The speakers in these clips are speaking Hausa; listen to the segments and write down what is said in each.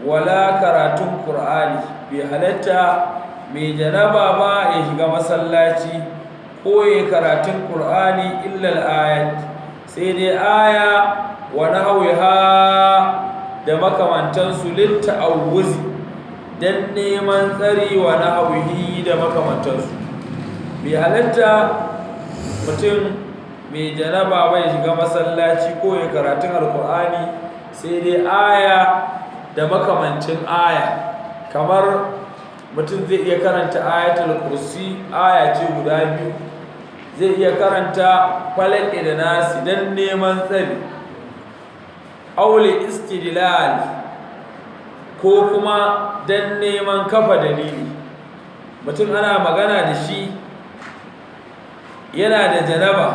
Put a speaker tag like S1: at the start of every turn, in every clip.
S1: Wala karatun Qur'ani, bai halatta mai janaba ba ya shiga masallaci ko ya karatun Qur'ani, illa al-ayat, sai dai aya, wa nahwiha, da makamantansu, litta'awuzi, dan neman tsari, wa nahwihi, da makamantansu. Bai halatta mutum mai janaba ba ya shiga masallaci ko ya karatun Alkur'ani, sai dai aya da makamancin aya. Kamar mutum zai iya karanta Ayatul Kursi, aya ce guda biyu, zai iya karanta Falaki da Nasi don neman tsari, aule istidlal, ko kuma don neman kafa dalili. Mutum ana magana da shi, yana da janaba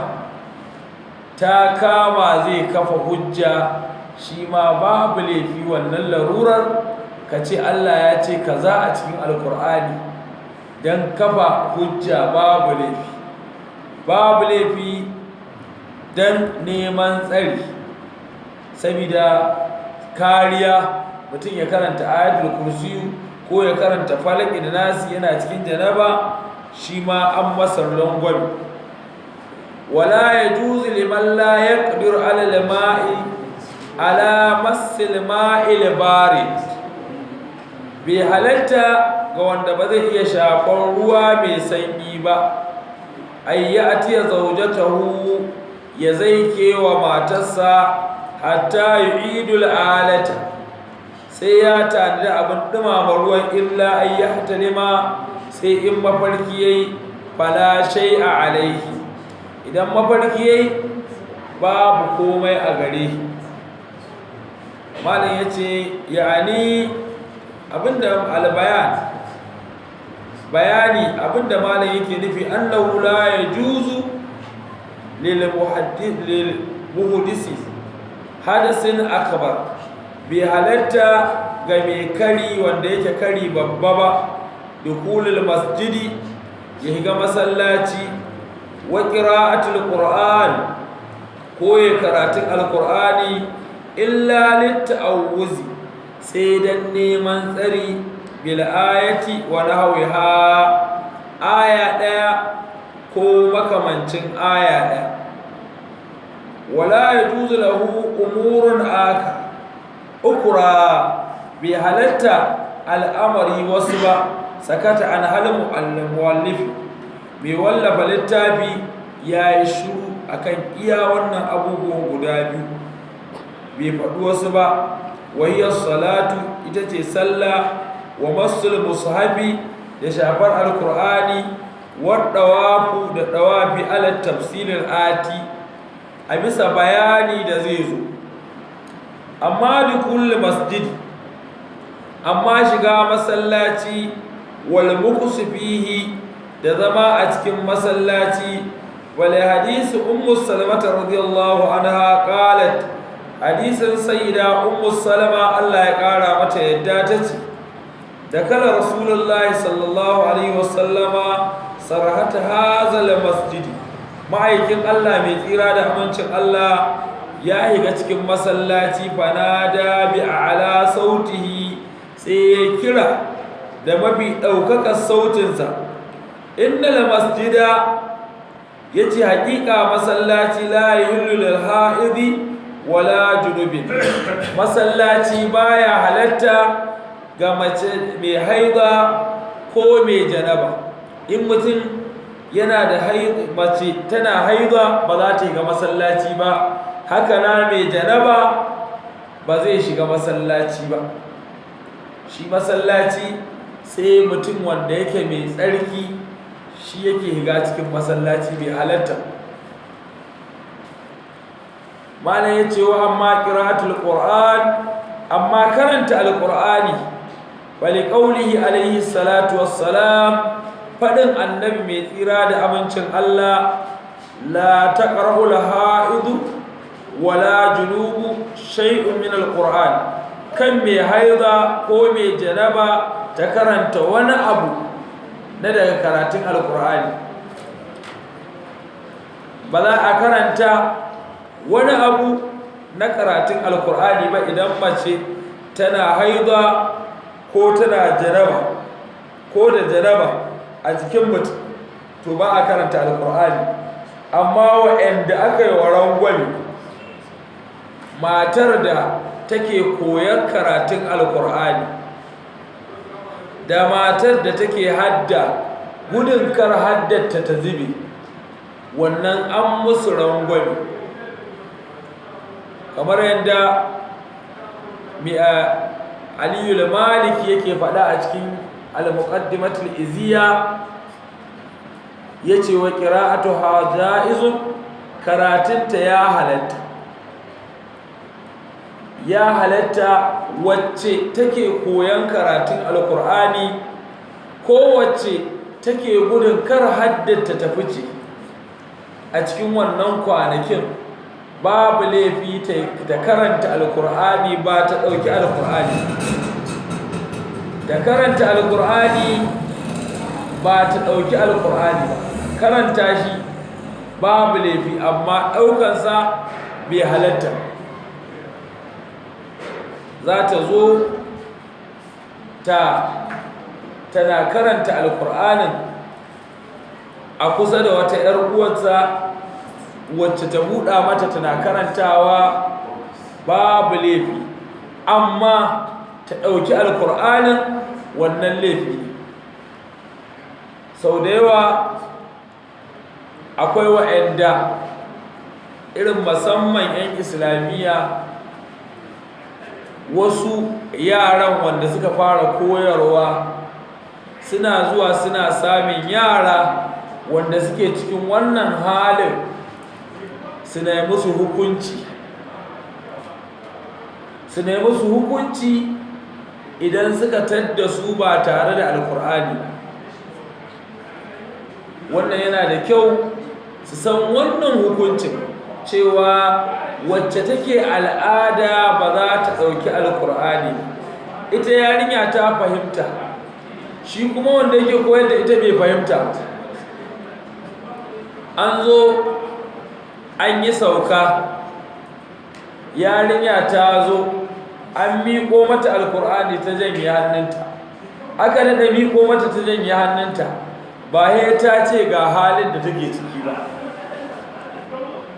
S1: ta kama, zai kafa hujja, shi ma babu laifi. Wannan larurar, ka ce Allah ya ce kaza a cikin Alkur'ani don kafa hujja, babu laifi. Babu laifi don neman tsari, sabida kariya, mutum ya karanta Ayatul Kursiyu ko ya karanta Falaki da Nasi yana cikin janaba, shi ma an masa rangwame. Wala yajuzu liman la yaqdiru ala al-ma'i ala massil ma'il barid, bai halatta ga wanda ba zai iya shafan ruwa mai sanyi ba, ay ya'ti zawjatahu, ya zaike wa matarsa, hatta yu'idul alata, sai ya tanadi abin dumama ruwan, illa ay yahtalima, sai in mafarki yayi, fala shay'a alaihi. Idan mafarki yayi, babu komai a gare. Malam yace, ya'ani abinda albayan, bayani, abinda malam yake nufi, annahu la yajuzu lil muhaddith lil muhdisi hadasin akbar, bai halatta ga mai kari wanda yake kari babba ba, dukulul masjidi, ya shiga masallaci, wa qira'atul Qur'an, ko ya karatun Alqur'ani, illa litta'awuzi, sai dan neman tsari, bil ayati wa nahwiha, aya ɗaya ko makamancin aya ɗaya. Wala yajuzu lahu umurun aka ukura, bai halatta al'amari wasu ba, sakata an halin mu'allifi, mai wallafa littafi ya yi shiru akan iya wannan abubuwan guda biyu, bai faɗi wasu ba. Wahiyar salatu, ita ce sallah, wa masul mushafi, da shafar Alkur'ani, wa dawafu, da dawafi, ala tafsilin ati, a bisa bayani da zai zo. Amma dukulul masjid, amma shiga masallaci, wal muqsu fihi, da zama a cikin masallaci, wal hadisi Ummu Salamata radiyallahu anha qalat, hadisin Sayyida Ummu Salama, Allah ya kara mata yadda, ta ce, da kala Rasulullahi sallallahu alaihi wasallama sarhata hazal masjidi, ma'aikin Allah mai tsira da amincin Allah ya shiga cikin masallaci, fanada bi a'la sautihi, sai ya kira da mafi ɗaukakar sautinsa, innal masjida, yace haƙiƙa masallaci, la yuhillu lil ha'idi wala junubin, masallaci baya halatta ga mace mai haida ko mai janaba. In mutum yana da mace tana haida, ba za ta shiga masallaci ba, haka na mai janaba ba zai shiga masallaci ba. Shi masallaci sai mutum wanda yake mai tsarki shi yake shiga cikin masallaci, bai halatta. Malam ya ce wa amma qira'atul Qur'an, amma karanta Alqur'ani, bali qaulihi alaihi salatu wassalam, fadin Annabi mai tsira da amincin Allah, la taqra'u al-ha'idu wala junubu shay'un min al-Qur'an, kan mai haida ko mai janaba ta karanta wani abu na daga karatun Alqur'ani. Ba za a karanta wani abu na karatun Alkur'ani ba idan mace Tana haida ko tana janaba ko da janaba a jikin mutum, to ba a karanta alkur'ani. Amma waɗanda aka yi wa rangwame, matar da take koyar karatun alkur'ani da matar da take hadda, gudun kar haddarta ta zube, wannan an musu rangwame. Kamar yadda Aliyu Maliki yake faɗa a cikin al-Muqaddimatul Iziya, yace wa qira'atuha ja'izun, karatunta ya halatta. Ya halatta wacce take koyan karatun alkur'ani ko wacce take gudun kar haddata ta fice a cikin wannan kwanakin, babu laifi ta karanta alkur'ani, ba ta ɗauki alkur'ani, ta karanta alkur'ani ba ta ɗauki alkur'ani ba. Karanta shi babu laifi, amma ɗaukansa bai halatta. Za ta zo tana karanta alkur'anin a kusa da wata 'yar uwarsa wacce ta buɗa mata tana karantawa, babu laifi, amma ta ɗauki alkur'anin wannan laifi ne. Sau da yawa akwai wa'anda irin musamman 'yan islamiyya, wasu yaran wanda suka fara koyarwa suna zuwa suna samun yara wanda suke cikin wannan halin, suna yi musu hukunci, suna yi musu hukunci idan suka tadda su ba tare da alkur'ani ba. Wannan yana da kyau su san wannan hukuncin, cewa wacce take al'ada ba za ta ɗauki alkur'ani. Ita yarinya ta fahimta, shi kuma wanda yake koyar da ita bai fahimta. An zo an yi sauka, yarinya ta zo an miƙo mata alkur'ani ta janye hannunta, aka daɗa miƙo mata ta janye hannunta, ba he ta ce ga halin da take ciki ba.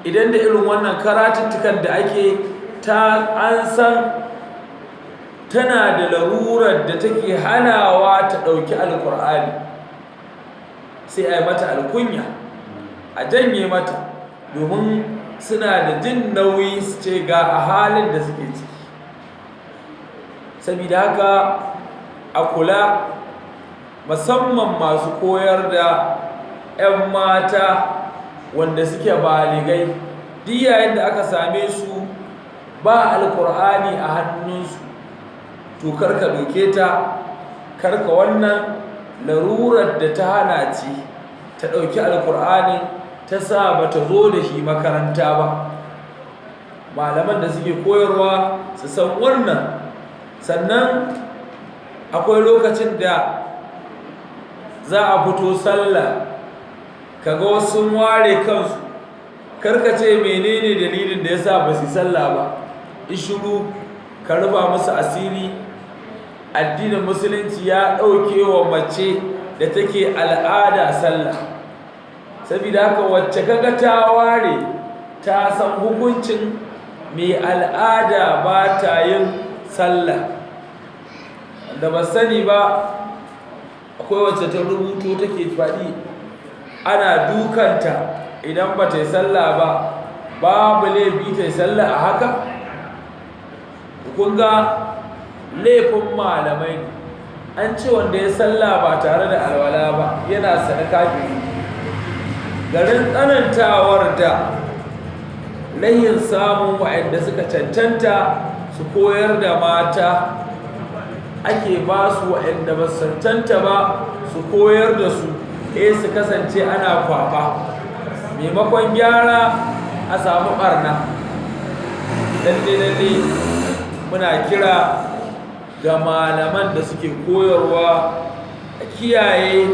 S1: Idan da irin wannan karatuttukan da ake ta, an san tana da larurar da take hanawa ta ɗauki alkur'ani, sai a yi mata alkunya, a janye mata, domin suna da jin nauyi su ce ga a halin da suke ciki. Saboda haka a kula, musamman masu koyar da 'yan mata wanda suke baligai, duk yayin da aka same su ba alkur'ani a hannunsu, to karka doke ta, karka wannan larurar da ta hana ce ta ɗauki alkur'ani ta sa ba ta zo da shi makaranta ba. Malaman da suke koyarwa su san wannan. Sannan akwai lokacin da za a fito sallah, kaga wasu sun ware kansu, karka ce menene dalilin da yasa ba su sallah ba, ishiru ka rufa musu asiri. Addinin musulunci ya ɗauke wa mace da take al'ada sallah, saboda haka wacce kaga ta ware ta san hukuncin mai al'ada ba ta yin sallah. Da ba sani ba, akwai wacce ta rubuto take faɗi ana dukanta idan ba ta yi sallah ba, babu laifi ta yi sallah a haka. Kun ga laifin malamai ne. An ce wanda ya sallah ba tare da alwala ba yana sane kafiri. Garin tsanantawar da rahin samun waɗanda suka cancanta su koyar da mata, ake ba su waɗanda ba su cancanta ba su koyar da su, su kasance ana kwaba, maimakon gyara a samu ɓarna. Lalle lalle muna kira ga malaman da suke koyarwa a kiyaye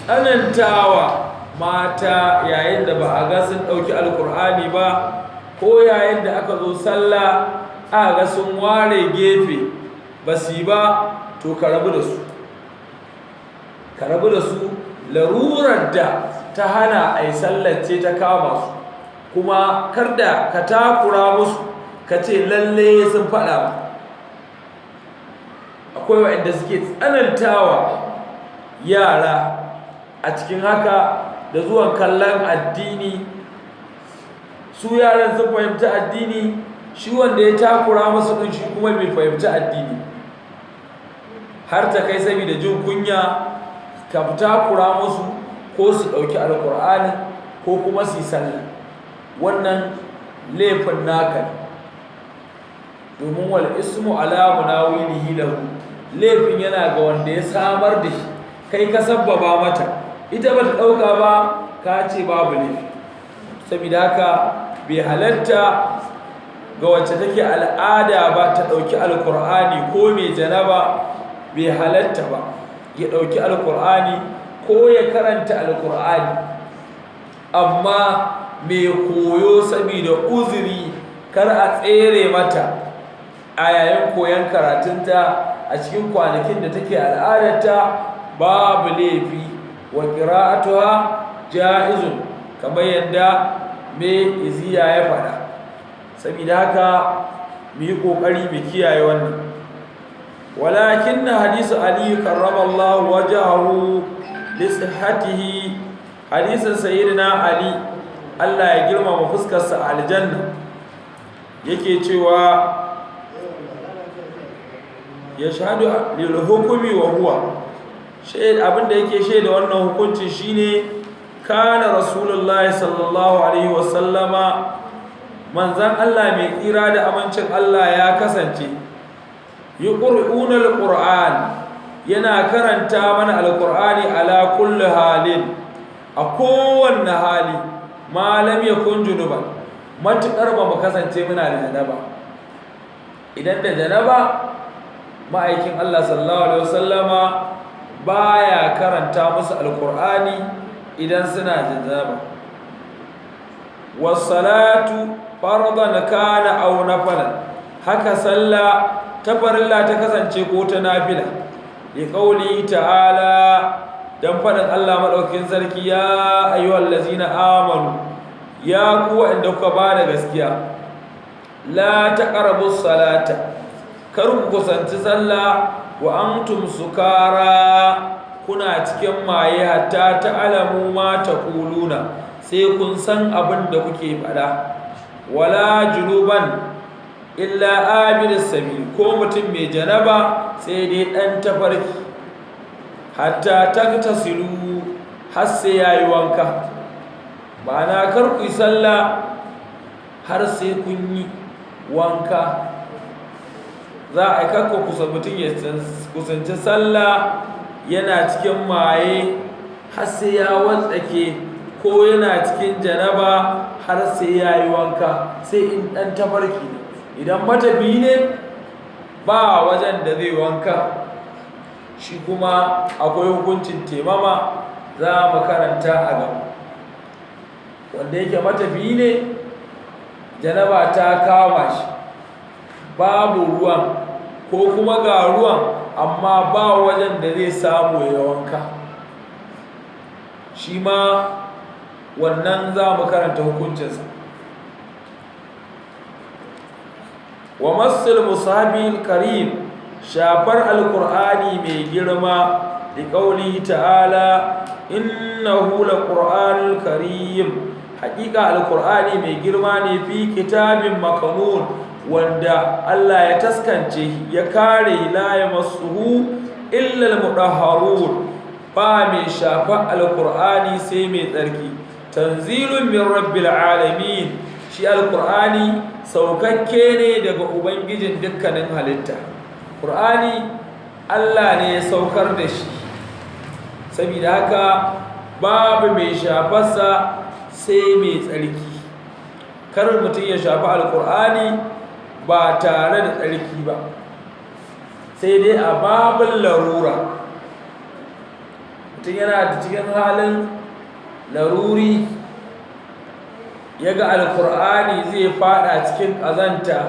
S1: tsanantawa mata yayin da ba a ga sun ɗauki alkur'ani ba, ko yayin da aka zo sallah aka ga sun ware gefe ba su yi ba, to ka rabu da su, ka rabu da su. Larurar da ta hana a yi sallace ta kama su, kuma kar da ka takura musu ka ce lalle sun faɗa ba. Akwai waɗanda suke tsanantawa yara a cikin haka da zuwan kallon addini. Su yaran sun fahimci addini, shi wanda ya takura musu ɗin shi kuma bai fahimci addini, har ta kai saboda jin kunya ka takura musu ko su ɗauki alƙur'ani ko kuma su yi sallah. Wannan laifin naka ne, domin wal ismu ala munawilihi lahu, laifin yana ga wanda ya samar da shi. Kai ka sabbaba mata, ita ba ta ɗauka ba, ka ce babu laifi. Saboda haka bai halatta ga wacce take al'ada ba ta ɗauki alƙur'ani, ko mai janaba bai halatta ba ya ɗauki alƙur'ani ko ya karanta alƙur'ani. Amma mai koyo saboda uzuri kar a tsere mata a yayin koyon karatunta a cikin kwanakin da take al'adarta, babu laifi. Wa qira'atuha ja'izun, kamar yadda mai iziya ya faɗa. Saboda haka mu yi ƙoƙari mu kiyaye wannan. Walakin hadisu Ali karramallahu wajahu li sihhatihi, hadisin sayyidina Ali, Allah ya girmama fuskarsa a aljanna, yake cewa ya shahadu lil hukumi wa huwa abinda yake shaida wannan hukuncin shine kana Rasulullahi sallallahu alaihi wasallama, manzan Allah mai tsira da amincin Allah ya kasance yuqri'una alquran, yana karanta mana alqur'ani ala kulli halin, a kowanne hali, ma lam yakun junuban, matukar ba mu kasance muna da janaba. Idan da janaba, ma'aikin Allah sallallahu alaihi wasallama baya karanta musu alqur'ani idan suna da janaba. Was-salatu fardan kana aw nafalan, haka sallah ta farilla ta kasance ko ta nafila. Li qawli ta'ala, dan fadin Allah madaukakin sarki, ya ayyuhal ladzina amanu, ya ku wanda kuka bada gaskiya, la taqrabus salata, kar ku kusanci sallah wa antum sukara, kuna cikin maye, hatta ta'lamu ma taquluna, sai kun san abin da kuke faɗa. Wala junuban illa abir sabil, ko mutum mai janaba sai dai dan tafarki, hatta tagtasilu, har sai yayi wanka. Ma'ana kar ku yi sallah har sai kun yi wanka. Za a kakko kusa mutum ya kusanci sallah yana cikin maye har sai ya wantsake, ko yana cikin janaba har sai ya yi wanka, sai in ɗan tafarki ne. Idan matafiyi ne ba wajen da zai wanka, shi kuma akwai hukuncin taimama, za mu karanta a gaba. Wanda yake matafiyi ne, janaba ta kama shi, babu ruwan ko kuma ga ruwan amma ba wajen da zai samu ya wanka, shi ma wannan za mu karanta hukuncinsa. Wa masul mushabil karim, shafar alqur'ani mai girma, li qawlihi ta'ala innahu laqur'anul karim, haƙiƙa alqur'ani mai girma ne, fi kitabin makanun, wanda Allah ya taskance ya kare, la yamassuhu illa almudahharun, ba mai shafa alqur'ani sai mai tsarki. Tanzilun min rabbil alamin, shi alqur'ani saukakke ne daga ubangijin dukkanin halitta. Qur'ani Allah ne ya saukar da shi, saboda haka babu mai shafarsa sai mai tsarki. Kar mutum ya shafi alqur'ani ba tare da tsarki ba, sai dai a babin larura. Mutum yana da cikin halin laruri, ya ga alkur'ani zai fada cikin ƙazanta,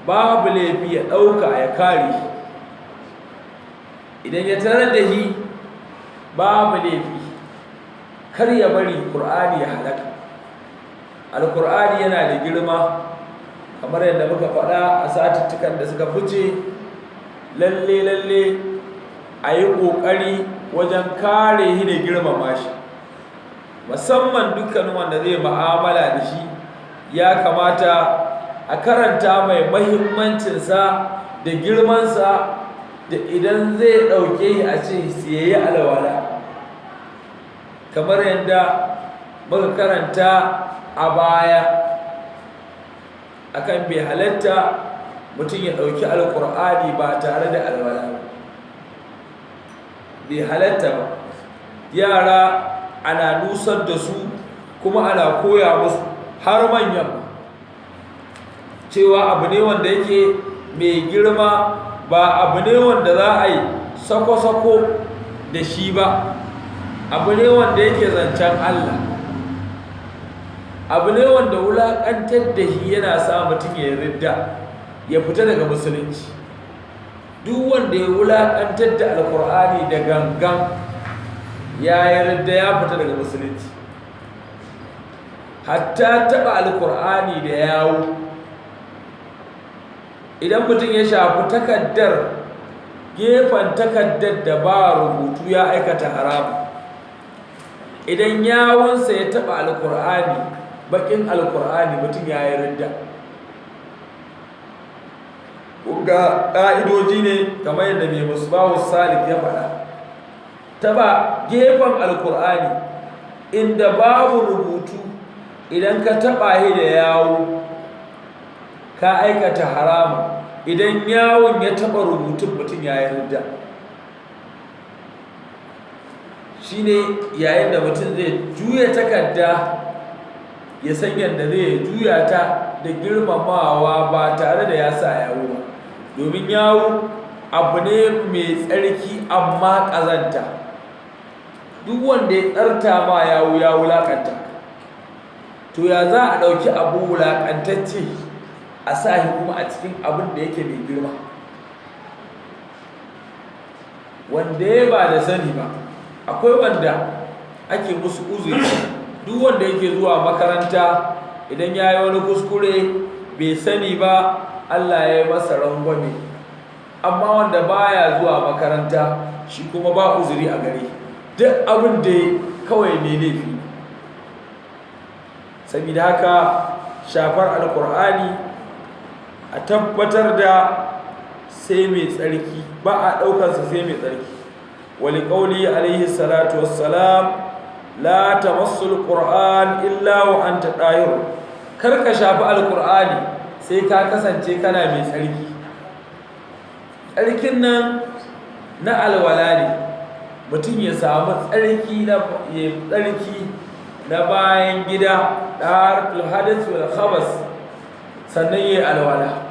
S1: Babu laifi ya ɗauka ya kare shi. Idan ya tarar da shi, babu laifi, kar ya bari ƙur'ani ya halaka. Alƙur'ani yana da girma, kamar yadda muka faɗa a satuttukan da suka fice. Lalle lalle a yi ƙoƙari wajen kare shi da girmama shi, musamman dukkanin wanda zai ma'amala da shi. Ya kamata a karanta mai mahimmancinsa da girmansa, da idan zai ɗauke shi a ce siyayi alwala, kamar yadda muka karanta a baya akan bai halatta mutum ya ɗauki alƙur'ani ba tare da alwala ba, bai halatta ba. Yara ana nusar da su kuma ana koya musu, har manyan, cewa abu ne wanda yake mai girma, ba abu ne wanda za a yi sako-sako da shi ba. Abu ne wanda yake zancen Allah, abu ne wanda wulaƙantar da shi yana sa mutum ya ridda, ya fita daga musulunci. Duk wanda ya wulaƙantar da Alkur'ani da gangan, ya yi ridda, ya fita daga musulunci. Hatta taɓa Alkur'ani da yawo, idan mutum ya shafi takaddar, gefen takaddar da ba rubutu, ya aikata haramu. Idan yawunsa ya taɓa Alkur'ani, baƙin Alkur'ani, mutum ya yi ridda. Ga ƙa'idoji ne, kamar yadda mai Musbahu Salik ya faɗa: taɓa gefen Alkur'ani inda babu rubutu, idan ka taɓa shi da yawo, ka aikata haramu. Idan yawon ya taɓa rubutun, mutum ya yi ridda. Shine yayin da mutum zai juya takarda, ya san yadda zai juya ta da girmamawa ba tare da ya sa yawo ba, domin yawo abu ne mai tsarki amma ƙazanta. Duk wanda ya tsarta ma yawo, ya wulaƙanta. To, ya za a ɗauki abu wulaƙantacce a sa shi kuma a cikin abin da yake mai girma? Wanda ya ba da sani ba, akwai wanda ake musu uzuri. Duk wanda yake zuwa makaranta, idan ya yi wani kuskure bai sani ba, Allah ya yi masa rangwame. Amma wanda baya zuwa makaranta, shi kuma ba uzuri a gare, duk abin da kawai ne laifi. Saboda haka, shafar Alkur'ani, a tabbatar da sai mai tsarki, ba a ɗaukarsa sai mai tsarki. Wali ƙauli alaihi salatu wassalam: "La tamassul Qur'an illa wa anta ɗahir." Kar ka shafi Alkur'ani sai ka kasance kana mai tsarki. Tsarkin nan na alwala ne, mutum ya samu tsarki na tsarki na bayan gida, ɗaharatul hadath wal khabas, sannan yayi alwala.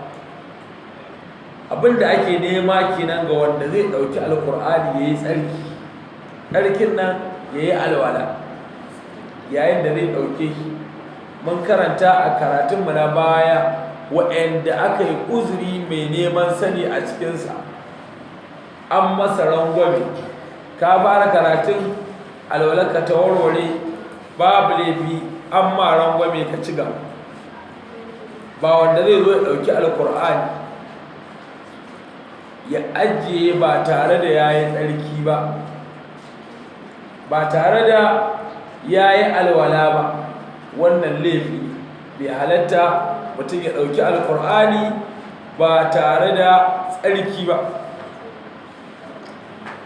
S1: Abinda ake nema kenan ga wanda zai ɗauki Alkur'ani, yayi tsarki, tsarkin nan yayi alwala yayin da zai ɗauke shi. Mun karanta a karatunmu na baya wa'anda aka yi uzuri mai neman sani a cikinsa, an masa rangwame. Ka fara karatun, alwalarka ta warware, babu laifi, an ma rangwame ka ci gaba. Ba wanda zai zo ya ɗauki Alkur'ani ya ajiye ba tare da ya yi tsarki ba, ba tare da ya yi alwala ba, wannan laifi. Bai halatta mutum ya ɗauki Alkur'ani ba tare da tsarki ba.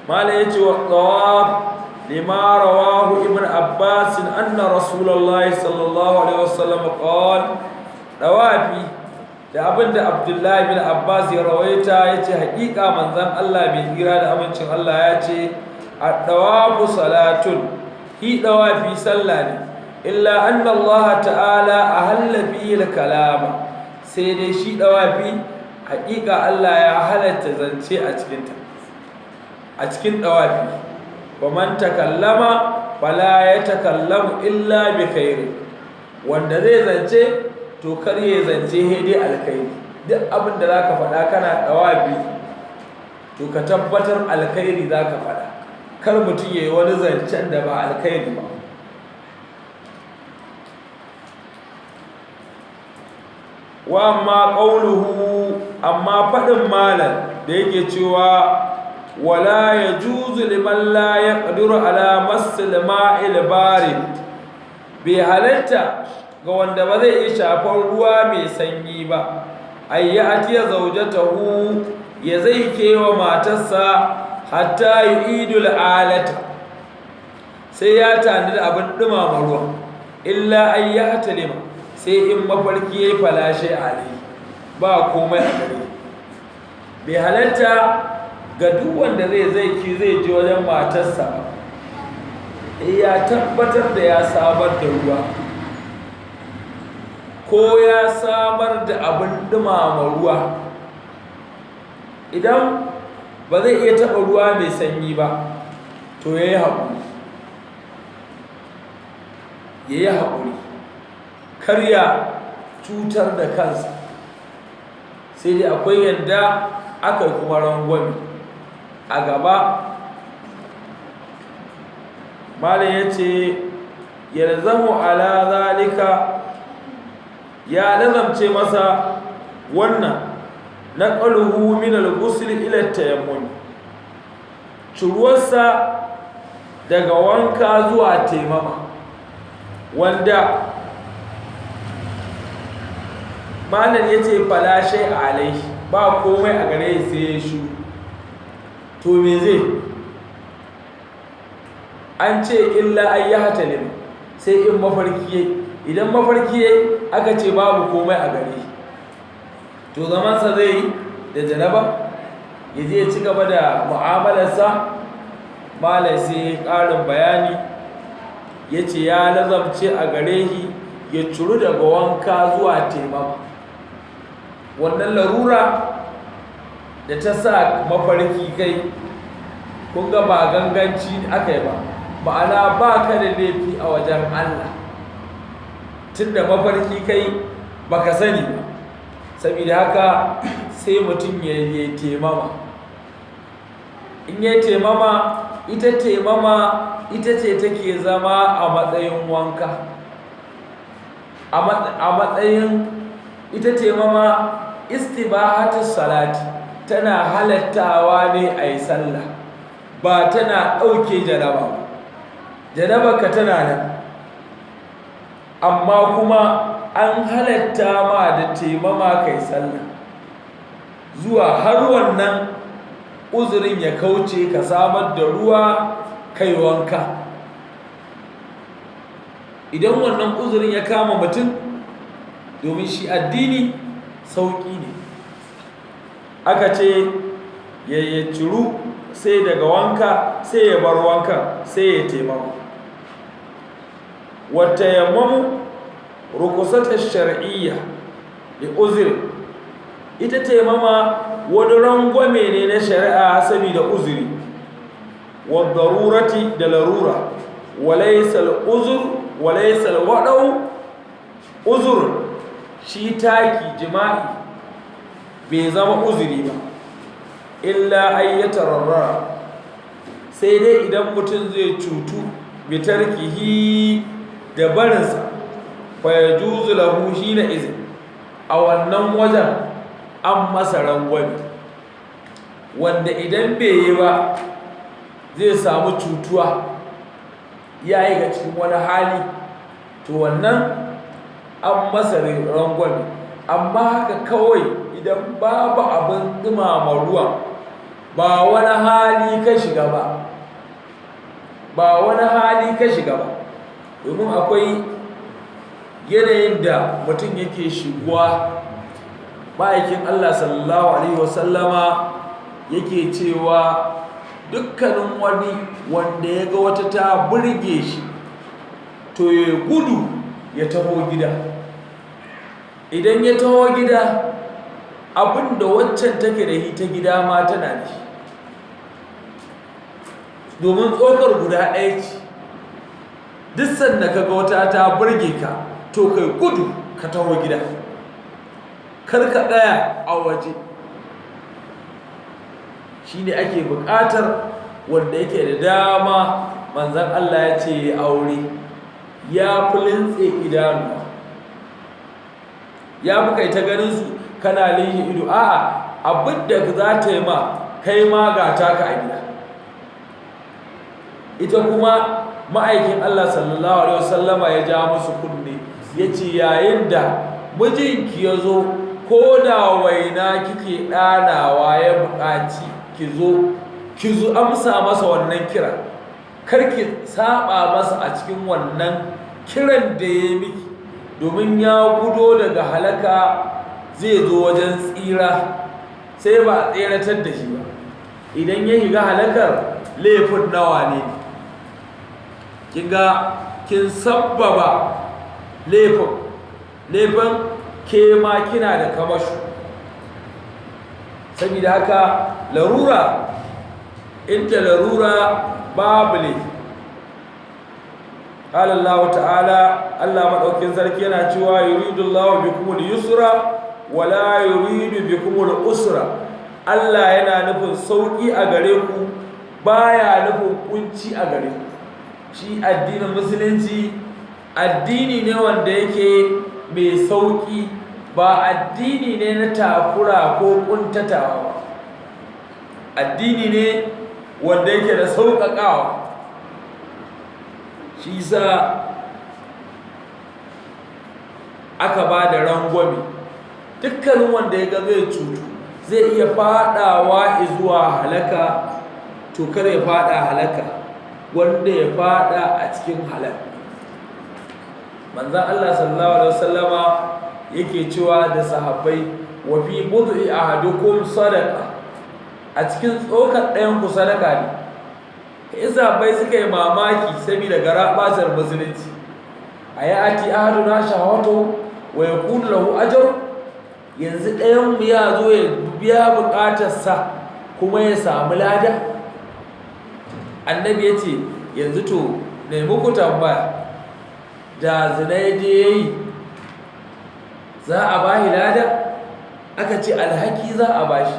S1: Malam ya ce wa tsawaf lima rawahu Ibn Abbas anna Rasulullahi sallallahu alaihi wasallam qala. Dawafi da abinda Abdullahi bin Abbas ya rawaita, ya ce haƙiƙa manzon Allah mai tsira da amincin Allah ya ce: "Ad-dawafu salatun." Hi dawafi sallah ne. "Illa anna Allah ta'ala ahalla fihi al-kalama." Sai dai shi dawafi, haƙiƙa Allah ya halatta zance a cikinta, a cikin dawafi. "Wa man takallama fala yatakallamu illa bi khairi." Wanda zai zance, to kar ya zance dai alkhairi. Duk abin da zaka faɗa kana dawafi, to ka tabbatar alkhairi zaka faɗa. Kar mutum yayi wani zancen da ba alkhairi ba. Wa amma qawluhu, amma faɗin malam da yake cewa wala yajuzu liman la yaqdiru ala massil ma'il barid, bai halatta ga wanda ba zai iya shafar ruwa mai sanyi ba, ay ya'tiya zawjatahu, ya zai kewa matarsa, hatta yu'idul alata, sai ya tanadi abin dumama ruwa, illa ay yahtalima, sai in mafarki yayi falashe alai, ba komai a gare. Bai halatta ga duk wanda zai je wajen matarsa ba, ya tabbatar da ya samar da ruwa ko ya samar da abin dumama ruwa. Idan ba zai iya taɓa ruwa mai sanyi ba, to ya yi haƙuri, ya yi haƙuri, kar ya cutar da kansa. Sai dai akwai yadda aka kuma rangwame a gaba. Malam ya ce yalzamu ala zalika, ya lazamce masa wannan naqaluhu min al-ghusl ila at-tayammum, ciruwarsa daga wanka zuwa taimama, wanda malam ya ce fala shay alaihi, ba komai a gare sai ya shu. To me zai? An ce illa ayyahatalim, sai in mafarki. Idan mafarki aka ce babu komai a gare, to zamansa zai yi da janaba, ya je ya ci gaba da mu'amalarsa. Malam sai ƙarin bayani ya ce ya lazamce a gare shi ya curu daga wanka zuwa taimama. Wannan larura da ta sa mafarki kai, kun ga ba ganganci aka yi ba, ma'ana ba ka da laifi a wajen Allah tunda mafarki kai baka sani ba. Saboda haka sai mutum ya yi taimama. In ya taimama, ita taimama ita ce take zama a matsayin wanka, a matsayin ita taimama istibahatu salati, tana halattawa ne a yi sallah, ba tana ɗauke janaba ba. Janaba ka tana nan, amma kuma an halatta ma da taimama kai sallah zuwa har wannan uzurin ya kauce, ka samar da ruwa kai wanka. Idan wannan uzurin ya kama mutum, domin shi addini sauƙi ne, aka ce ya ciru sai daga wanka, sai ya bar wanka sai ya taimama. Wata yammamu rukusatar shar'iyya da uzuri, ita taimama wani rangwame ne na shari'a saboda uzuri, wa darurati da larura, walaysa al-uzur walaysa al-wadau uzur. Shi taki jima'i bai zama uzuri ba, illa ayyatararra, sai dai idan mutum zai cutu bi tarkihi da barinsa, fa yajuzu lahu hina izin, a wannan wajen an masa rangwame, wanda idan bai yi ba zai samu cutuwa, ya yi ga cikin wani hali, to wannan an masa rangwame. Amma haka kawai idan babu abin dumama ruwan, ba wani hali ka shiga ba, ba wani hali ka shiga ba, domin akwai yanayin da mutum yake shigowa. Ma'aikin Allah sallallahu alaihi wasallama yake cewa dukkanin wani wanda ya ga wata ta burge shi, to ya gudu ya taho gida. Idan ya taho gida, abinda waccan take da shi ta gida ma tana da shi, domin tsokar guda ɗaya ce. Duk sanda ka ga wata ta burge ka, to kai gudu ka taho gida. Kar ka tsaya a waje. Shine ake buƙatar wanda yake da dama. Manzon Allah ya ce ya aure ya fi lintse idanu, ya fi kai ta ganin su kana linshi ido. A'a, abin da za ta yi ma kai ma ga taka a gida. Ita kuma ma'aikin Allah sallallahu alaihi wasallama ya ja musu kunne, ya ce yayin da mijinki ya zo, ko da waina kike ɗanawa ya buƙaci ki zo, ki zo amsa masa wannan kira. Kar ki saba masa a cikin wannan kiran da ya miki, domin ya gudo daga halaka zai zo wajen tsira, sai ba a tseratar da shi ba. Idan ya shiga halakar, laifin nawa ne? Kin ga kin sabbaba laifin ke ma kina da kamashu. Saboda haka larura, inda larura babu laifi. Qala Allah ta'ala, Allah madaukin sarki yana cewa yuridu Allahu bikumul yusra wala yuridu bikumul usra. Allah yana nufin sauki a gare ku, baya nufin kunci a gare ku. Shi addinin musulunci addini ne wanda yake mai sauki, ba addini ne na takura ko kuntatawa ba. Addini ne wanda yake da sauƙaƙawa. Shi sa aka ba da rangwame. Dukkanin wanda ya ga zai cutu, zai iya fadawa zuwa halaka, to kar ya fada halaka, wanda ya fada a cikin halaka. Manzon Allah sallallahu alaihi wasallama yake cewa da sahabbai, wa fi bud'i ahadukum sadaqa, a cikin tsokar ɗayan ku sadaka ne. Sahabbai suka yi mamaki saboda garaɓasar musulunci. Ayati ahaduna shahawatu wa yakunu lahu ajr, yanzu ɗayan mu ya zo ya biya buƙatarsa kuma ya samu lada. Annabi ya ce yanzu to nemi ku tambaya, da zina ya je yayi za a bashi lada? Aka ce alhaki za a bashi.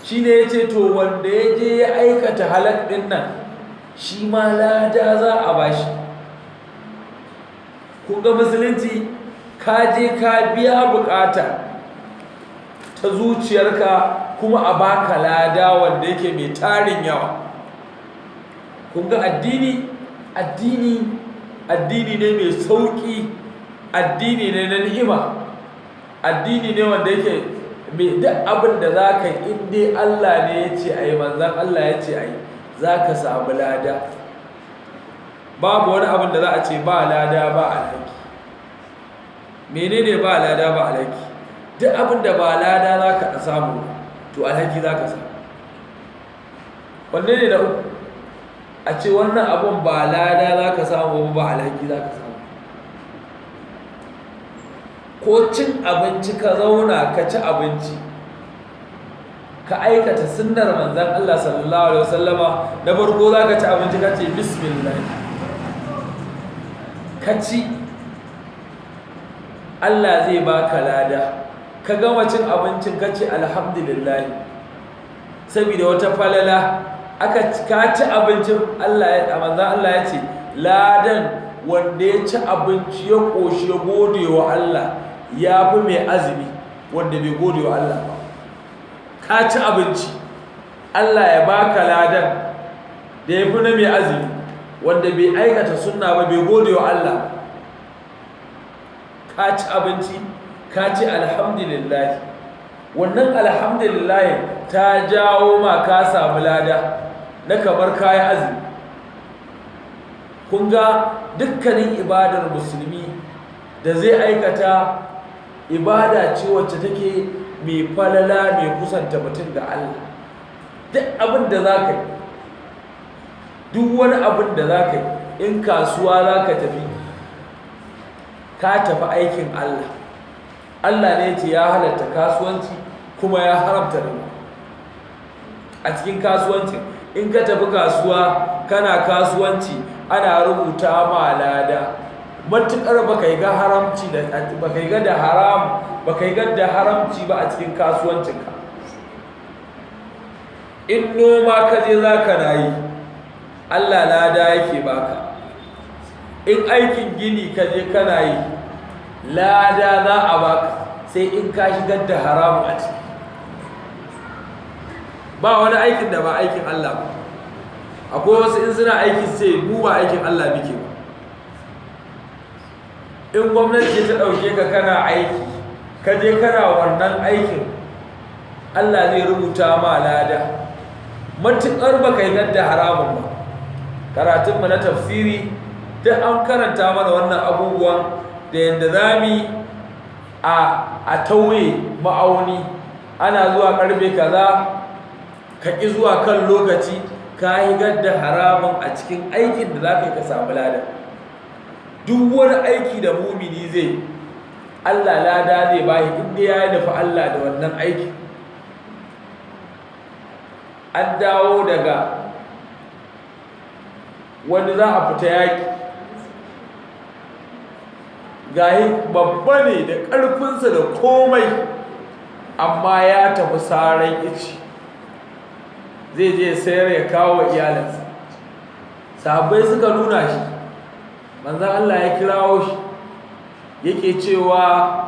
S1: Shi ne ya ce to wanda ya je ya aikata halak ɗin nan shi ma lada za a bashi. Kun ga musulunci, ka je ka biya bukata ta zuciyarka kuma a baka lada wanda yake mai tarin yawa. Kun ga addini addini ne mai sauki, addini ne na ni'ima, addini ne wanda yake mai duk abin da za ka yi in dai Allah ne ya ce a yi, manzan Allah ya ce a yi, za ka samu lada. Babu wani abin da za a ce ba lada ba alhaki. Menene ba lada ba alhaki? Duk abin da ba lada za ka samu to alhaki za ka samu. Wanne ne da uku? A ce wannan abin ba lada za ka samu ba alhaki za ka samu. Ko cin abinci ka zauna ka ci abinci, ka aikata sunnar manzan Allah sallallahu alaihi wasallama, na farko za ka ci abinci ka ce bismillah, ka ci, Allah zai baka lada. Ka gama cin abincin ka ce alhamdulillah, saboda wata falala aka ka ci abincin. Allah ya manzan Allah ya ce ladan wanda ya ci abinci ya koshi ya gode wa Allah ya fi mai azumi wanda bai gode wa Allah ba. Ka ci abinci, Allah ya baka ladan da ya fi na mai azumi wanda bai aikata sunna ba, bai gode wa Allah. Ka ci abinci ka ci alhamdulillah, wannan alhamdulillah ta jawo ma ka samu lada na kamar kayi azumi. Kun ga dukkanin ibadar musulmi da zai aikata ibada ce wacce take mai falala, mai kusanta mutum ga Allah. Duk abin da za ka yi, duk wani abin da za ka yi, in kasuwa za ka tafi, ka tafi aikin Allah. Allah ne ce ya halatta kasuwanci kuma ya haramta riba a cikin kasuwanci. In ka tafi kasuwa kana kasuwanci, ana rubuta ma lada. Matuƙar baka yi ga haramci da baka yi ga da haram baka yi ga da haramci ba a cikin kasuwancinka. In noma ka je zaka na yi, Allah lada yake baka. In aikin gini ka je kana yi, lada za a baka, sai in ka shigar da haramu a ciki. Ba wani aikin da ba aikin Allah ba. Akwai wasu in suna aiki sai mu ba aikin Allah muke ba. In gwamnati ta ɗauke ka kana aiki, ka je kana wannan aikin, Allah zai rubuta ma lada. Matuƙar ba ka yi da haramun ba. Karatunmu na tafsiri duk an karanta mana wannan abubuwan da yadda za mu a tauye ma'auni. Ana zuwa ƙarfe kaza, ka ƙi zuwa kan lokaci, ka higar da haramun a cikin aikin da za ka yi ka samu lada. Duk wani aiki da mumini zai, Allah lada zai bashi inda ya nufi Allah da wannan aiki. An dawo daga wani za a fita yaƙi, gahi babba ne da ƙarfinsa da komai, amma ya tafi saran ice, zai je sayar ya kawo iyalinsa. Sahabbai suka nuna shi, manzon Allah ya kirawo shi, yake cewa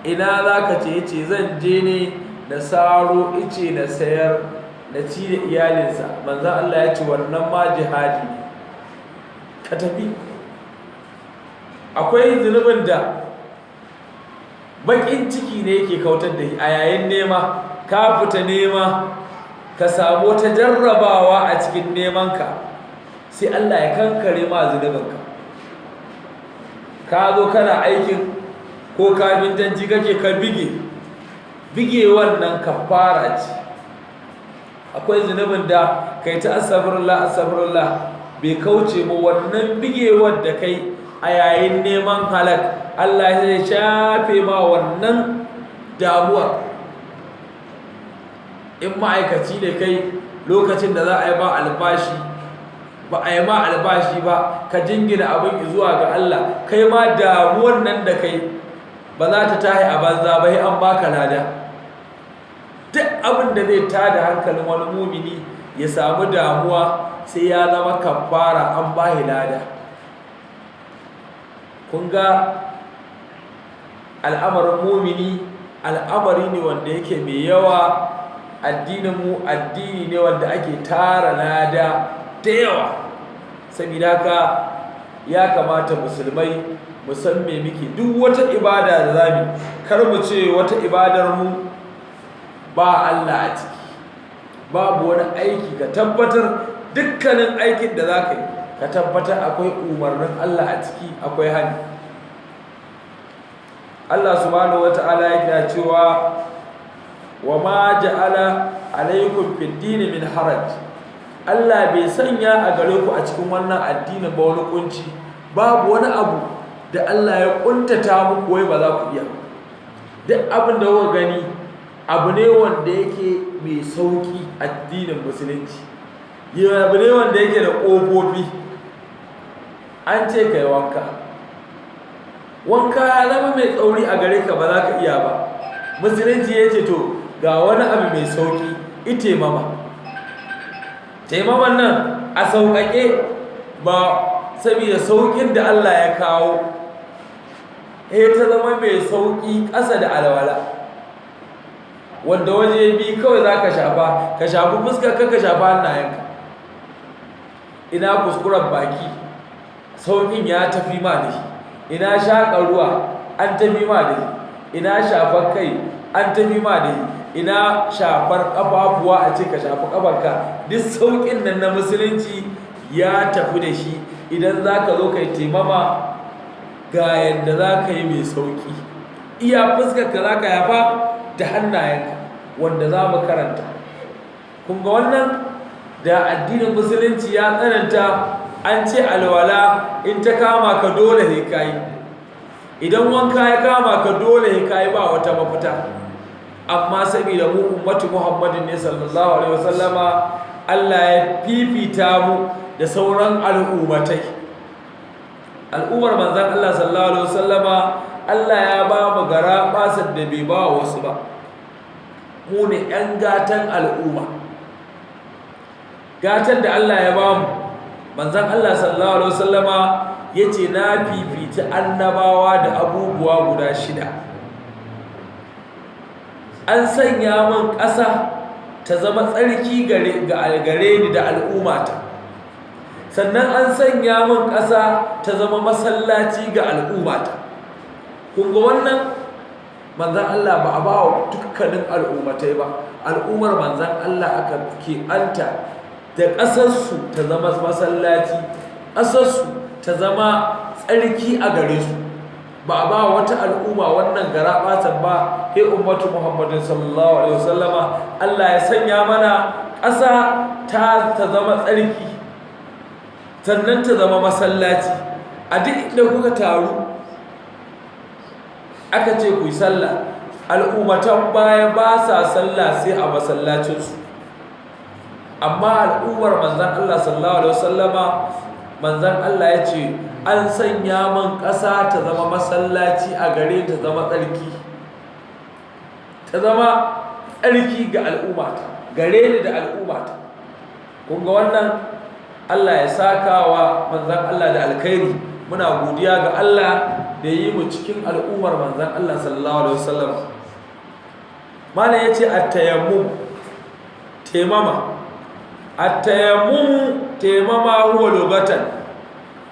S1: ina za ka ce? Yace zan je ne na saro ice na sayar na ci da iyalinsa. Manzon Allah ya ce wannan ma jihadi ne, ka tafi. Akwai zunubin da bakin ciki ne yake kautar da shi a yayin nema. Ka fita nema, ka samu wata jarrabawa a cikin nemanka, sai Allah ya kankare ma zunubinka. Ka zo kana aikin ko kafintanci kake, ka bige bige, wannan kafara ce. Akwai zunubin da kai ta astaghfirullah astaghfirullah bai kauce mu, wannan bigewar da kai a yayin neman halak, Allah zai shafe ma wannan damuwar. In ma'aikaci ne kai, lokacin da za a yi ma albashi ba a yi ma albashi ba, ka jingina abin zuwa ga Allah, kai ma damuwar nan da kai ba za ta tahi a banza ba, sai an baka lada. Duk abin da zai tada hankalin wani mumini ya samu damuwa, sai ya zama kafara, an bahi lada. Kun ga al'amarin mumini al'amari ne wanda yake mai yawa. Addinin mu addini ne wanda ake tara lada da yawa. Saboda haka ya kamata musulmai mu san me muke. Duk wata ibada da zamu, kar mu ce wata ibadar mu ba Allah a ciki. Babu wani aiki, ka tabbatar dukkanin aikin da zaka yi, ka tabbatar akwai umarnin Allah a ciki, akwai hani. Allah subhanahu wata'ala yake cewa wa ma ja'ala alaikum fid din min haraj. Allah bai sanya a gare ku a cikin wannan addinin ba wani kunci. Babu wani abu da Allah ya kuntata muku wai ba za ku iya. Duk abin da kuka gani abu ne wanda yake mai sauki. Addinin musulunci abu ne wanda yake da ƙofofi. An ce kai wanka, wanka ya zama mai tsauri a gare ka, ba za ka iya ba. Musulunci ya ce to ga wani abu mai sauki, itaimama. Taimaman nan a sauƙaƙe ba, saboda sauƙin da Allah ya kawo, ta zama mai sauƙi ƙasa da alwala, wanda waje bi kawai za ka shafa, ka shafi fuskar ka, ka shafa hannayenka. Ina kuskuren baki, sauƙin ya tafi ma da shi. Ina shaƙa ruwa, an tafi ma da shi. Ina shafar kai, an tafi ma da shi. Ina shafar ƙafafuwa, a ce ka shafi ƙafarka. Duk sauƙin nan na musulunci ya tafi da shi. Idan za ka zo ka yi taimama, ga yadda za ka yi mai sauƙi. Iya fuskarka za ka yafa da hannayenka, wanda za mu karanta. Kun ga wannan da addinin musulunci ya tsananta, an ce alwala in ta kama ka dole sai ka yi, idan wanka ya kama ka dole sai ka yi, ba wata mafita. Amma saboda mu ummatu Muhammadin ne sallallahu alaihi wasallama, Allah ya fifita mu da sauran al'ummatai. Al'ummar manzan Allah sallallahu alaihi wasallama, Allah ya ba mu gara basar da bai ba wasu ba. Mu ne 'yan gatan al'umma. Gatan da Allah ya ba mu, manzan Allah sallallahu alaihi wasallama ya ce na fifici annabawa da abubuwa guda shida. An sanya min ƙasa ta zama tsarki gare ni da al'ummata. Sannan an sanya min ƙasa ta zama masallaci ga al'ummata. Kun ga wannan, manzan Allah ba a ba wa dukkanin al'ummatai ba. Al'ummar manzan Allah aka keɓanta da ƙasarsu ta zama masallaci, ƙasarsu ta zama tsarki a gare su. Ba a ba wata al'umma wannan garaɓasan ba he ummatu Muhammadin sallallahu alaihi wasallama. Allah ya sanya mana ƙasa ta zama tsarki, sannan ta zama masallaci. A duk inda kuka taru aka ce ku yi sallah, al'ummatan baya ba sa sallah sai a masallacinsu. Amma al'ummar manzan Allah sallallahu alaihi wasallama, manzan Allah ya ce an sanya man ƙasa ta zama masallaci a gare ta, zama tsarki, ta zama tsarki ga al'ummata, gare ni da al'ummata. Kun ga wannan, Allah ya saka wa manzan Allah da alkhairi. Muna godiya ga Allah da yi mu cikin al'ummar manzan Allah sallallahu alaihi wasallam. Malam yace at-tayammum, taimama. At-tayammum, taimama, huwa lugatan,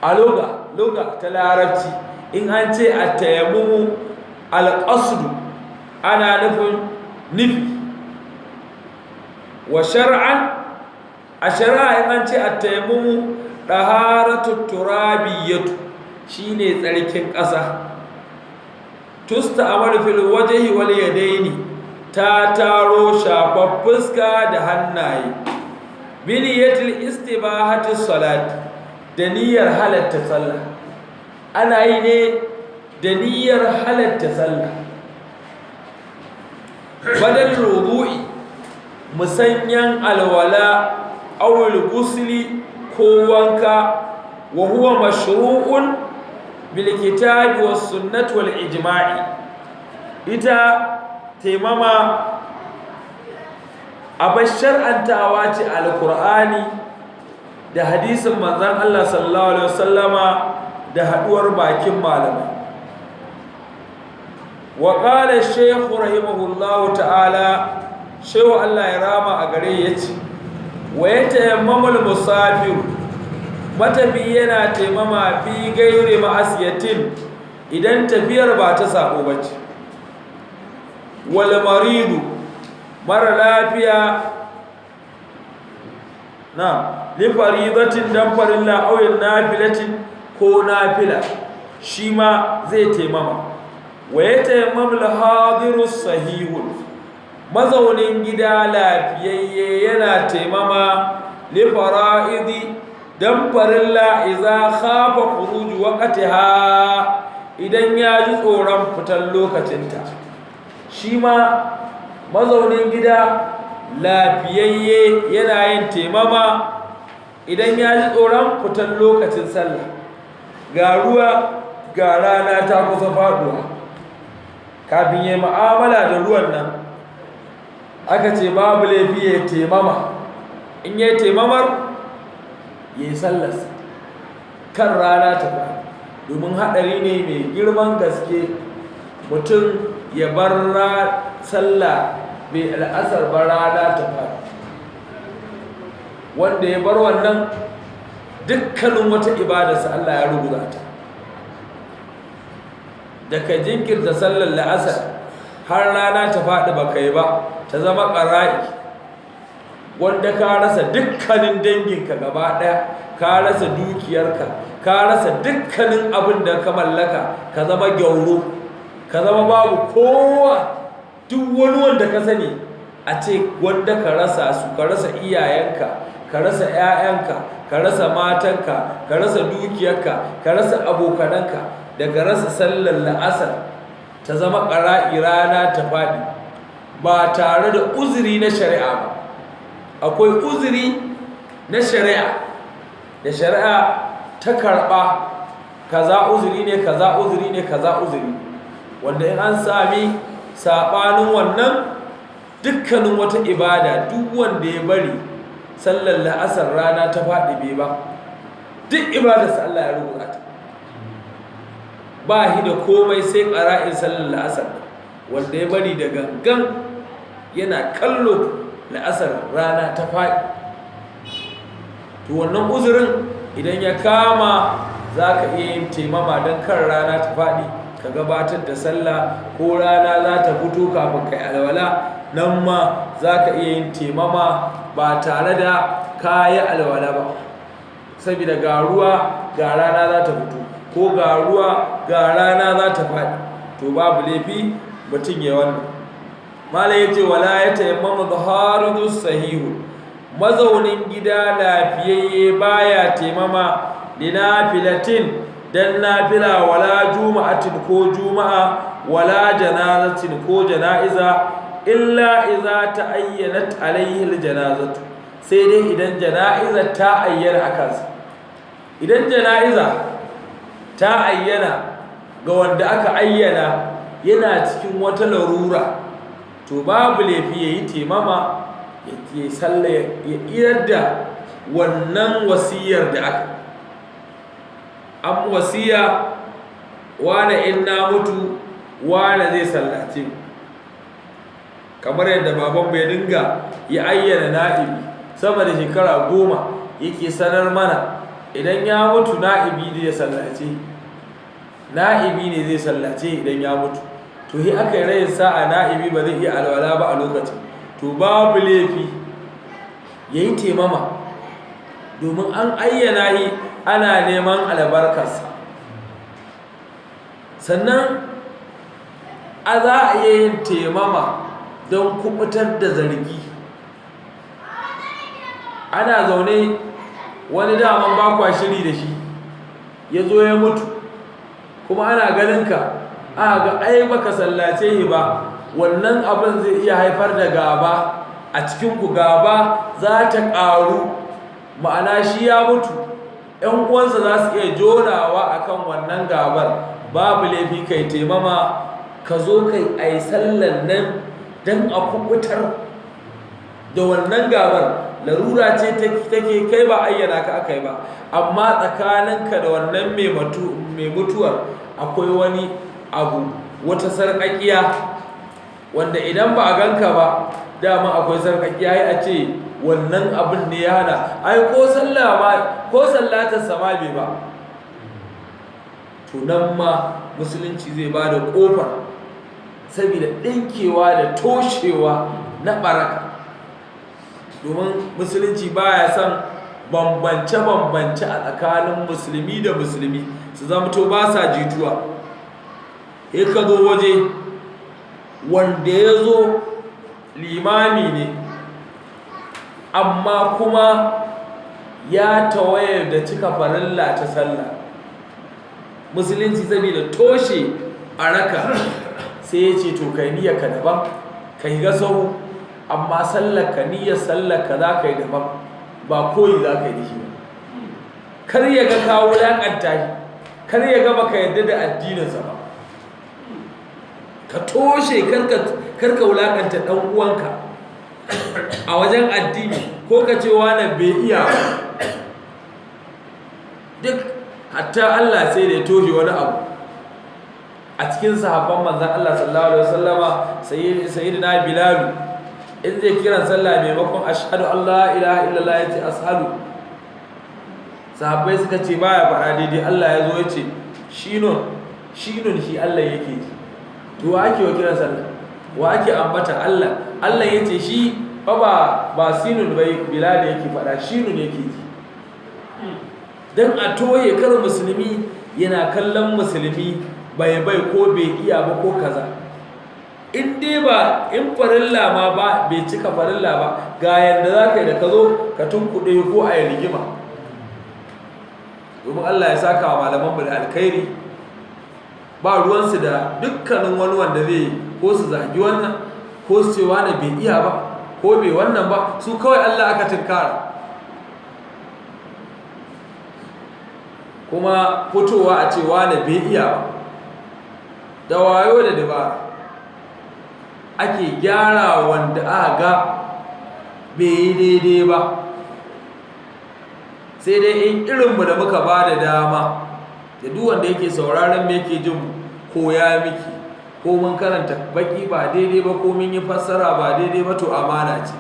S1: a luga ta Larabci, in an ce at-tayammum al-qasd, ana nufin nufi. Wa shar'an, a shari'a in an ce at-tayammum, daharatu turabiyatu, shine tsarkin ƙasa. Tusta'malu fil wajhi wal yadaini, ta taro shafar fuska da hannaye. Biniyatil istibahati salat, da niyyar halatta sallah. Ana yi ne da niyyar halatta sallah. Badal wudu'i, musanyan alwala, awil gusli, ko wanka. Wa huwa mashru'un bil kitabi was sunnati wal ijma'i. Ita taimama abar shar'antawa ce Alkur'ani da hadisin manzon Allah sallallahu alaihi wasallama da haduwar bakin malamai. Wa qala shaykh rahimahullahu ta'ala, shehu Allah ya rama a gare, yace wa yatayammamu al-musafir, matafi yana taimama, fi gairi ma'asiyatin, idan tafiyar ba ta sabo bace. Wal maridu, mara lafiya na, li faridatin, dan farilla, aw nafilatin, ko nafila, shi ma zai taimama. Wa yatayammamu al-hadiru sahihun, mazaunin gida lafiyayye yana taimama, li fara'idi, dan farilla, idza khafa khuruj waqtiha, idan ya ji tsoron fitar lokacinta. Shi ma mazaunin gida lafiyayye yana yin taimama idan ya ji tsoron fitar lokacin sallah. Ga ruwa, ga rana ta kusa faduwa, kafin ya mu'amala da ruwan nan, aka ce babu laifi ya taimama. In ya taimamar, ya yi sallarsa kan rana ta faɗi, domin haɗari ne mai girman gaske mutum ya bar sallah bai al'asar ba rana ta faɗi. Wanda ya bar wannan, dukkanin wata ibadarsa Allah ya ruguza ta. Da ka jinkirta sallar la'asar har rana ta faɗi ba kai ba, ta zama ƙara'i, wanda ka rasa dukkanin danginka gaba ɗaya, ka rasa dukiyarka, ka rasa dukkanin abin da ka mallaka, ka zama gyauro, ka zama babu kowa, duk wani wanda ka sani a ce wanda ka rasa su, ka rasa iyayenka, ka rasa 'ya'yanka, ka rasa matanka, ka rasa dukiyarka, ka rasa abokananka, da ka rasa sallar la'asar ta zama ƙara'i rana ta faɗi ba tare da uzuri na shari'a ba. Akwai uzuri na shari'a da shari'a ta karɓa. Kaza uzuri ne, kaza uzuri ne, kaza uzuri, wanda in an sami saɓanin wannan, dukkanin wata ibada, duk wanda ya bari sallar la'asar rana ta faɗi bai ba, duk ibadarsa Allah ya rubuta ta, ba shi da komai sai ƙara'in sallar la'asar. Wanda ya bari da gangan yana kallo la'asar rana ta faɗi, to wannan uzurin idan ya kama za ka iya yin taimama don kan rana ta faɗi ka gabatar da sallah, ko rana za ta fito kafin kai alwala, nan ma za ka iya yin taimama ba tare da ka yi alwala ba, saboda ga ruwa ga rana za ta fito, ko ga ruwa ga rana za ta faɗi, to babu laifi mutum ya wannan. Malam ya ce wala ya tayammama zaharudu sahihu, mazaunin gida lafiyayye baya taimama linafilatin dan nafila, wala juma'atin ko juma'a, wala janazatin ko jana'iza, illa iza ta'ayyanat alaihi aljanazatu, sai dai idan jana'iza ta ayyana a kansa. Idan jana'iza ta ayyana ga wanda aka ayyana yana cikin wata larura, to babu laifi yayi taimama ya sallah ya iyar da wannan wasiyar da aka an wasiya, wane in na mutu wane zai sallace, kamar yadda baban bai dinga ya ayyana na'ibi sama da shekara 10 yake sanar mana idan ya mutu na'ibi zai sallace, na'ibi ne zai sallace idan ya mutu. To hi aka yi rayin sa'a na'ibi ba zai iya alwala ba a lokacin, to babu laifi yayi taimama domin an ayyana yi ana neman albarkarsa. Sannan a za a iya yin taimama don kubutar da zargi. Ana zaune wani daman bakwa shiri da shi ya zo ya mutu, kuma ana ganinka a ga ai baka sallace shi ba, wannan abin zai iya haifar da gaba a cikinku, gaba za ta ƙaru, ma'ana shi ya mutu ‘yan uwansa za su iya jonawa akan wannan gabar. Babu laifi kai taimama ka zo kai ai sallan nan don a kubutar da wannan gabar. Larura ce take kai ba ayyana ka aka yi ba, amma tsakaninka da wannan mai mutuwar akwai wani abu, wata sarƙaƙiya wanda idan ba a ganka ba dama akwai sarƙaƙiya, ai a ce wannan abin ne ya hana, ai ko sallah ma ko sallatar sama bai ba. To nan ma musulunci zai ba da ƙofar saboda ɗinkewa da toshewa na ɓaraka, domin musulunci baya son bambance-bambance a tsakanin musulmi da musulmi su zamto ba sa jituwa. Sai ka zo waje wanda ya zo limami ne amma kuma ya tawaye da cika farilla ta sallah, musulunci saboda toshe ɓaraka sai ya ce to kai niyyarka daban, kai ga sahu, amma sallarka niyyar sallarka za ka yi daban, ba koyi za ka yi da shi ba. Kar ya ga ka wulaƙanta shi, kar ya ga baka yarda da addininsa ba, ka toshe, kar ka wulaƙanta ɗan uwanka a wajen addini, ko ka ce wane bai iya ba. Duk hatta Allah sai da ya toshe wani abu a cikin sahabban manzon Allah sallallahu alaihi wasallama, sayyidina Bilal in zai kiran sallah maimakon ashhadu an la ilaha illallah yace ashhadu, sahabbai suka ce baya fara daidai. Allah ya zo ya ce shinun shinun shi Allah yake ji. To wa ake wa kiran sallah, wa ake ambata? Allah. Allah yace shi fa ba sinun bai Bilal yake fada, shinun yake ji. Dan a toye kar musulmi yana kallon musulmi bai bai ko bai iya ba ko kaza. In dai ba in farilla ma ba bai cika farilla ba, ga yanda za ka yi da ka zo ka tunkuɗe ko a yi rigima. Domin Allah ya saka wa malamanmu da alkhairi, ba ruwansu da dukkanin wani wanda zai ko su zagi wannan ko su ce wani bai iya ba ko bai wannan ba, su kawai Allah aka tunkara. Kuma fitowa a ce wane bai iya ba, da wayo da dabara ake gyara wanda aka ga bai yi daidai ba. Sai dai in irinmu da muka ba da dama da duk wanda yake sauraron me yake jin koya miki, ko mun karanta baki ba daidai ba, ko mun yi fassara ba daidai ba, to amana ce.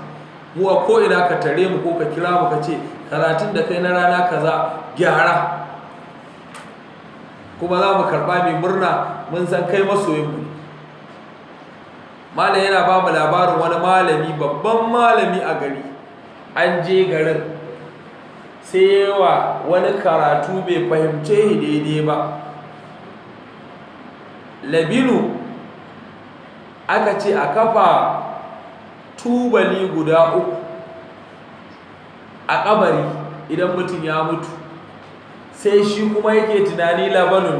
S1: Mu a ko ina ka tare mu ko ka kira mu ka ce karatun da kai na rana kaza gyara, kuma za mu karɓa mai murna, mun san kai masoyinmu ne. Malam yana ba mu labarin wani malami, babban malami a gari. An je garin sai wa wani karatu bai fahimce shi daidai ba. Labinu aka ce a kafa tubali guda 3 a kabari idan mutum ya mutu. Sai shi kuma yake tunani labanun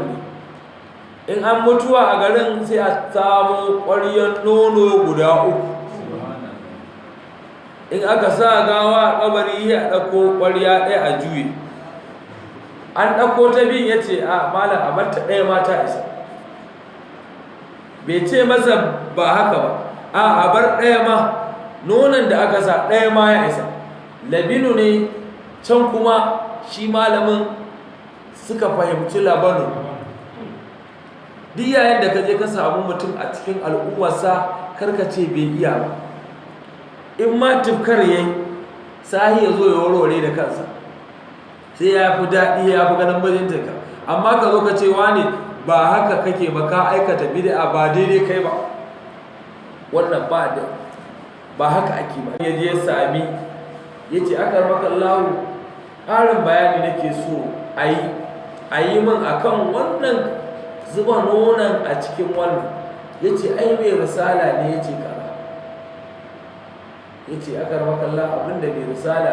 S1: ne, in an mutuwa a garin sai a samu ƙwaryar nono guda 3, in aka sa gawa a kabari a ɗauko ƙwarya ɗaya a juye. An ɗauko ta biyun ya ce a malam a barta ɗaya ma ta isa. Bai ce masa ba haka ba, a bar ɗaya ma, nonon da aka sa ɗaya ma ya isa. Labinu ne can kuma shi malamin suka fahimci labanu. Duk yayin da ka je ka samu mutum a cikin al'ummarsa, karka ce bai iya ba. In ma tufkar yayi, sahi ya zo ya warware da kansa, sai ya fi daɗi, ya fi ganin bajintinka. Amma ka zo ka ce wane ba haka kake ba, ka aikata bid'a ba daidai kai ba, wannan ba da ba haka ake ba. Ya je ya sami ya ce aka maka Allahu, ƙarin bayani nake so a yi min akan wannan zuba nonon a cikin wannan. Ya ce ai mai risala ne ya ce kaza. Ya ce aka maka Allah, abinda mai risala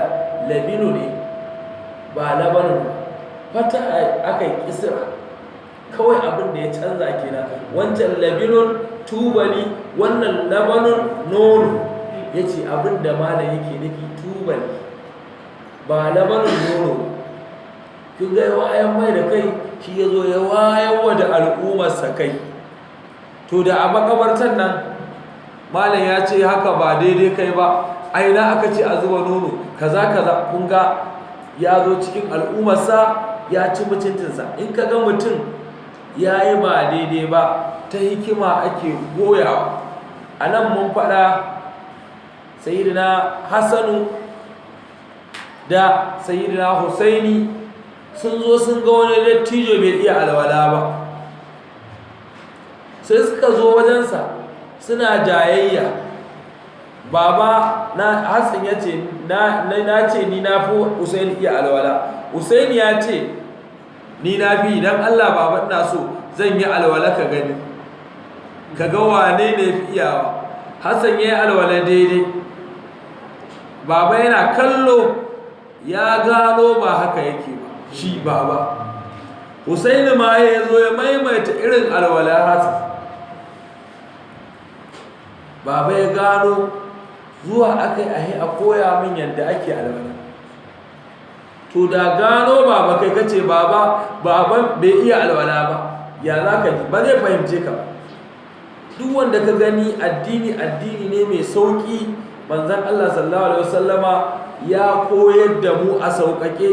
S1: labinu ne ba labanu ba, fata aka yi kisira kawai, abinda ya canza kenan. Wancan labinun tubali, wannan labanun nono. Ya ce abinda malam yake nufi tubali ba labanun nono. Kin ga wayan mai da kai, shi ya zo ya wayarwa da al'ummarsa kai. To da a makabartan nan malam ya ce haka ba daidai kai ba, aina aka ce a zuba nono kaza kaza. Kun ga ya zo cikin al'ummarsa ya ci mutuncinsa. In ka ga mutum ya yi ba daidai ba, ta hikima ake goyawa. A nan mun faɗa Sayyidina Hassanu da Sayyidina Husaini sun zo sun ga wani dattijo bai iya alwala ba, sai suka zo wajensa suna jayayya. Baba na Hassan ya ce na ce ni na fi Husaini iya alwala, Husaini ya ce ni na fi, dan Allah baba ina so zan yi alwala ka gani, ka ga wane ne fi iyawa. Hassan ya yi alwala daidai, baba yana kallo ya gano ba haka yake ba shi baba. Husaini ma ya zo ya maimaita irin alwala Hassan, baba ya gano zuwa akai ahi a koya min yadda ake alwala. To da gano baba kai kace baba baban bai iya alwala ba, ya za ka ji? Ba zai fahimce ka ba. Duk wanda ka gani addini addini ne mai sauki. Manzon Allah sallallahu alaihi wasallama ya koyar da mu a sauƙaƙe,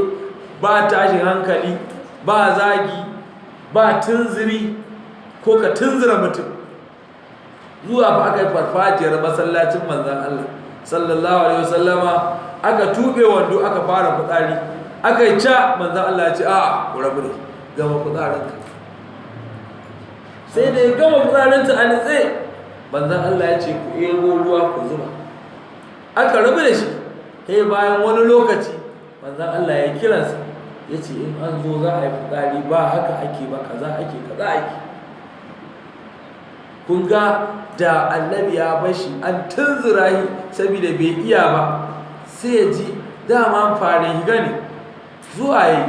S1: ba tashin hankali, ba zagi, ba tunziri ko ka tunzura mutum. Zuwa fa aka yi farfajiyar masallacin manzon Allah sallallahu alaihi wasallama, aka tube wando aka fara fitsari, aka yi ca, manzon Allah ya ce a'a ku rabu ne, gama fitsarinka. Sai da ya gama fitsarinta a nitse, manzon Allah ya ce ku ebo ruwa ku zuba. Aka rabu da shi. Sai bayan wani lokaci manzon Allah ya kiransa ya ce in an zo za a yi fitsari ba haka ake ba, kaza ake, kaza ake. Kun ga da annabi ya bashi an tunzura shi saboda bai iya ba, sai ya ji dama fare higa ne zuwa yi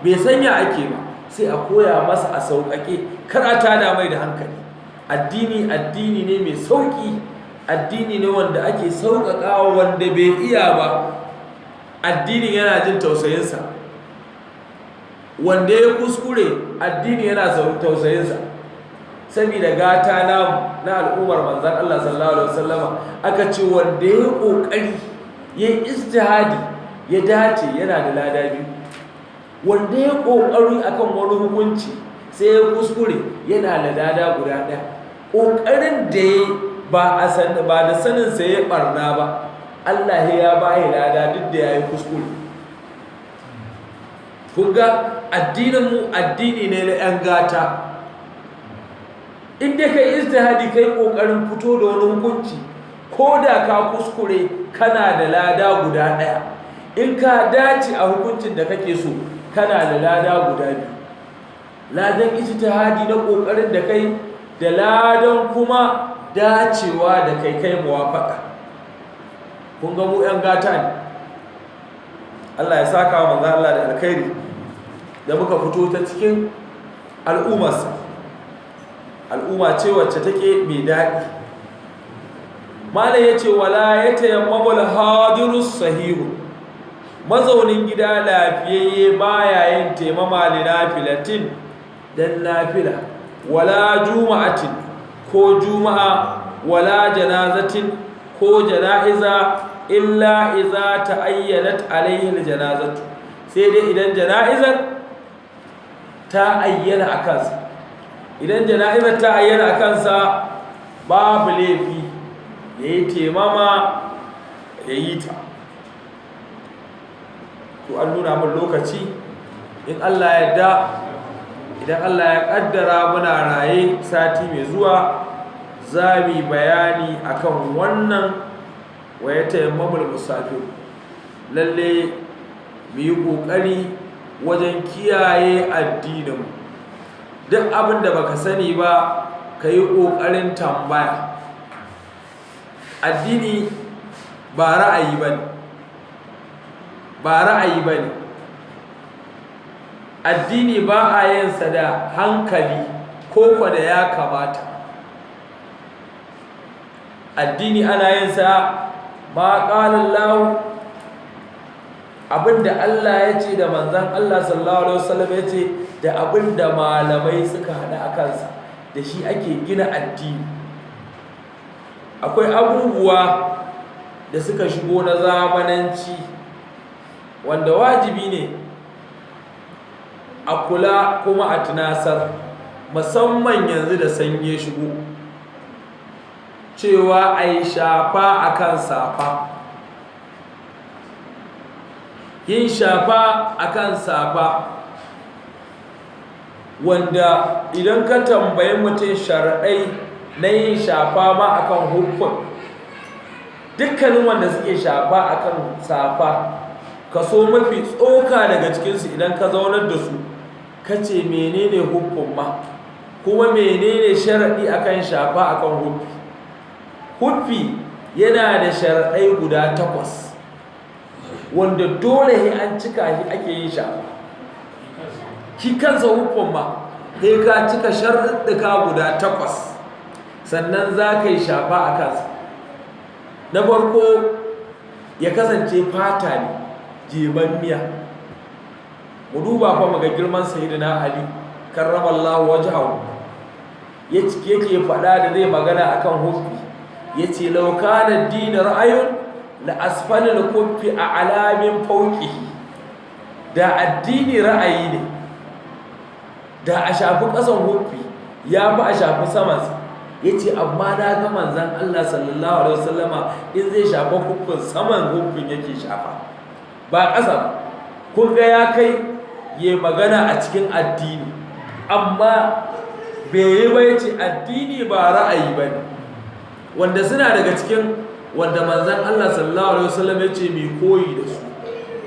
S1: bai sanya ake ba, sai a koya masa a sauƙaƙe, kar a tada mai da hankali. Addini addini ne mai sauƙi, addini ne wanda ake sauƙaƙawa wanda bai iya ba. Addinin yana jin tausayinsa. Wanda ya kuskure, addini yana tausayinsa, saboda gata namu na al'ummar manzan Allah sallallahu alaihi wasallama. Aka ce wanda ya kokari ya yi ijtihadi ya dace, yana da lada biyu. Wanda ya kokari akan wani hukunci sai ya kuskure, yana da lada guda ɗaya. Kokarin da ya ba a san ba da sanin sa ya barna ba, Allah ya ba ya lada duk da yayi kuskure. Kun ga addinin mu addini ne na yan gata. In dai kai ijtihadi, kai kokarin fito da wani hukunci, ko da ka kuskure, kana da lada guda ɗaya. In ka dace a hukuncin da kake so, kana da lada guda biyu: ladan ijtihadi na kokarin da kai, da ladan kuma dacewa da kai, kai muwafaka. Kun ga mu yan gata ne. Allah ya saka wa manzo Allah da alkhairi da muka fito ta cikin al'ummarsa. Al'umma ce wacce take mai daɗi. Malam ya ce wala ya tayammamul hadirus sahihu, mazaunin gida lafiyayye baya yin taimama li nafilatin, dan nafila, wala juma'atin, ko juma'a, wala janazatin, ko jana'iza, illa iza ta'ayyanat alaihi aljanazatu, sai dai idan jana'izar ta ayyana a kansa. Idan jana'izar ta ayyana a kansa, babu laifi ya yi taimama ya yi ta. To, an nuna min lokaci. In Allah ya da, idan Allah ya kaddara muna raye, sati mai zuwa za mu yi bayani akan wannan wa ya tayammamul musafir. Lalle mu yi ƙoƙari wajen kiyaye addininmu. Duk abin da baka sani ba, ka yi ƙoƙarin tambaya. Addini ba ra'ayi ba ne, ba ra'ayi ba ne. Addini ba a yin sa da hankali ko kwa da ya kamata. Addini ana yin sa ma qala Allah, abinda Allah ya ce da manzon Allah sallallahu alaihi wasallam ya ce, da abinda malamai suka hada a kansa, da shi ake gina addini. Akwai abubuwa da suka shigo na zamananci wanda wajibi ne a kula kuma a tunasar, musamman yanzu da sanyi ya shigo, cewa a yi shafa a kan safa. Yin shafa a kan safa, wanda idan ka tambayi mutum sharaɗai na yin shafa ma akan huffin, dukkanin wanda suke shafa akan safa, kaso mafi tsoka daga cikinsu, idan ka zaunar da su ka ce menene huffin ma, kuma menene sharaɗi akan shafa akan huffi? Huffi yana da sharaɗai guda 8 wanda dole sai an cika shi ake yin shafa. Shi kansa huffin ma sai ka cika sharaɗuka guda 8 sannan za ka yi shafa a kansa. Na farko, ya kasance fata ne jemammiya. Mu duba fa mu ga girman Sayyidina Ali karramallahu wajhahu, yake faɗa da zai magana akan huffi, yace law kana ad-din ra'ayun la asfalul kuffi a'la min fawqihi. Da addini ra'ayi ne, da a shafi ƙasan huffi ya fi a shafi samansa. Yace amma na ga manzon Allah sallallahu alaihi wasallama in zai shafa huffin, saman huffin yake shafa, ba ƙasa ba. Kun ga ya kai ya magana a cikin addini, amma bai yi ba. Yace addini ba ra'ayi ba ne. Wanda suna daga cikin wanda manzon Allah sallallahu alaihi wasallam ya ce mai koyi da su,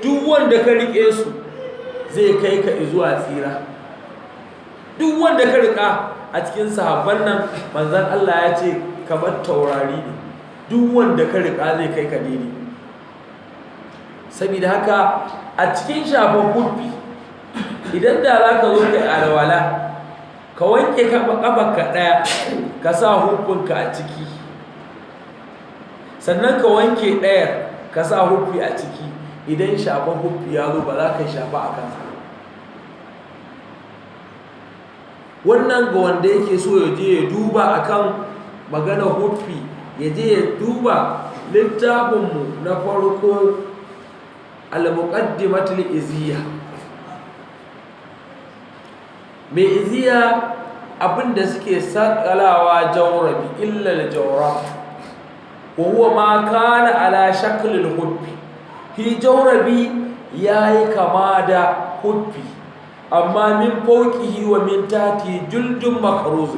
S1: duk wanda ka rike su zai kai ka zuwa tsira. Duk wanda ka rika a cikin sahabban nan, manzon Allah ya ce kamar taurari ne, duk wanda ka rika zai kai ka daidai. Saboda haka a cikin shafan huffi, idan da za ka zo kai alwala, ka wanke kafarka ɗaya, ka sa huffinka a ciki, sannan ka wanke ɗayar, ka sa huffi a ciki, idan shafan huffi ya zo, ba za ka yi shafa a kansa. Wannan ga wanda yake so ya je ya duba akan magana huffi, ya je ya duba littafinmu na farko, al-muqaddimatul iziya. Mai iziya abinda suke sakalawa jawrabi illa al-jawrab, wa huwa ma kana ala shaklil huffi. Hi jawrabi yayi kama da huffi, amma min fawqihi wa min tahti juldun makruz,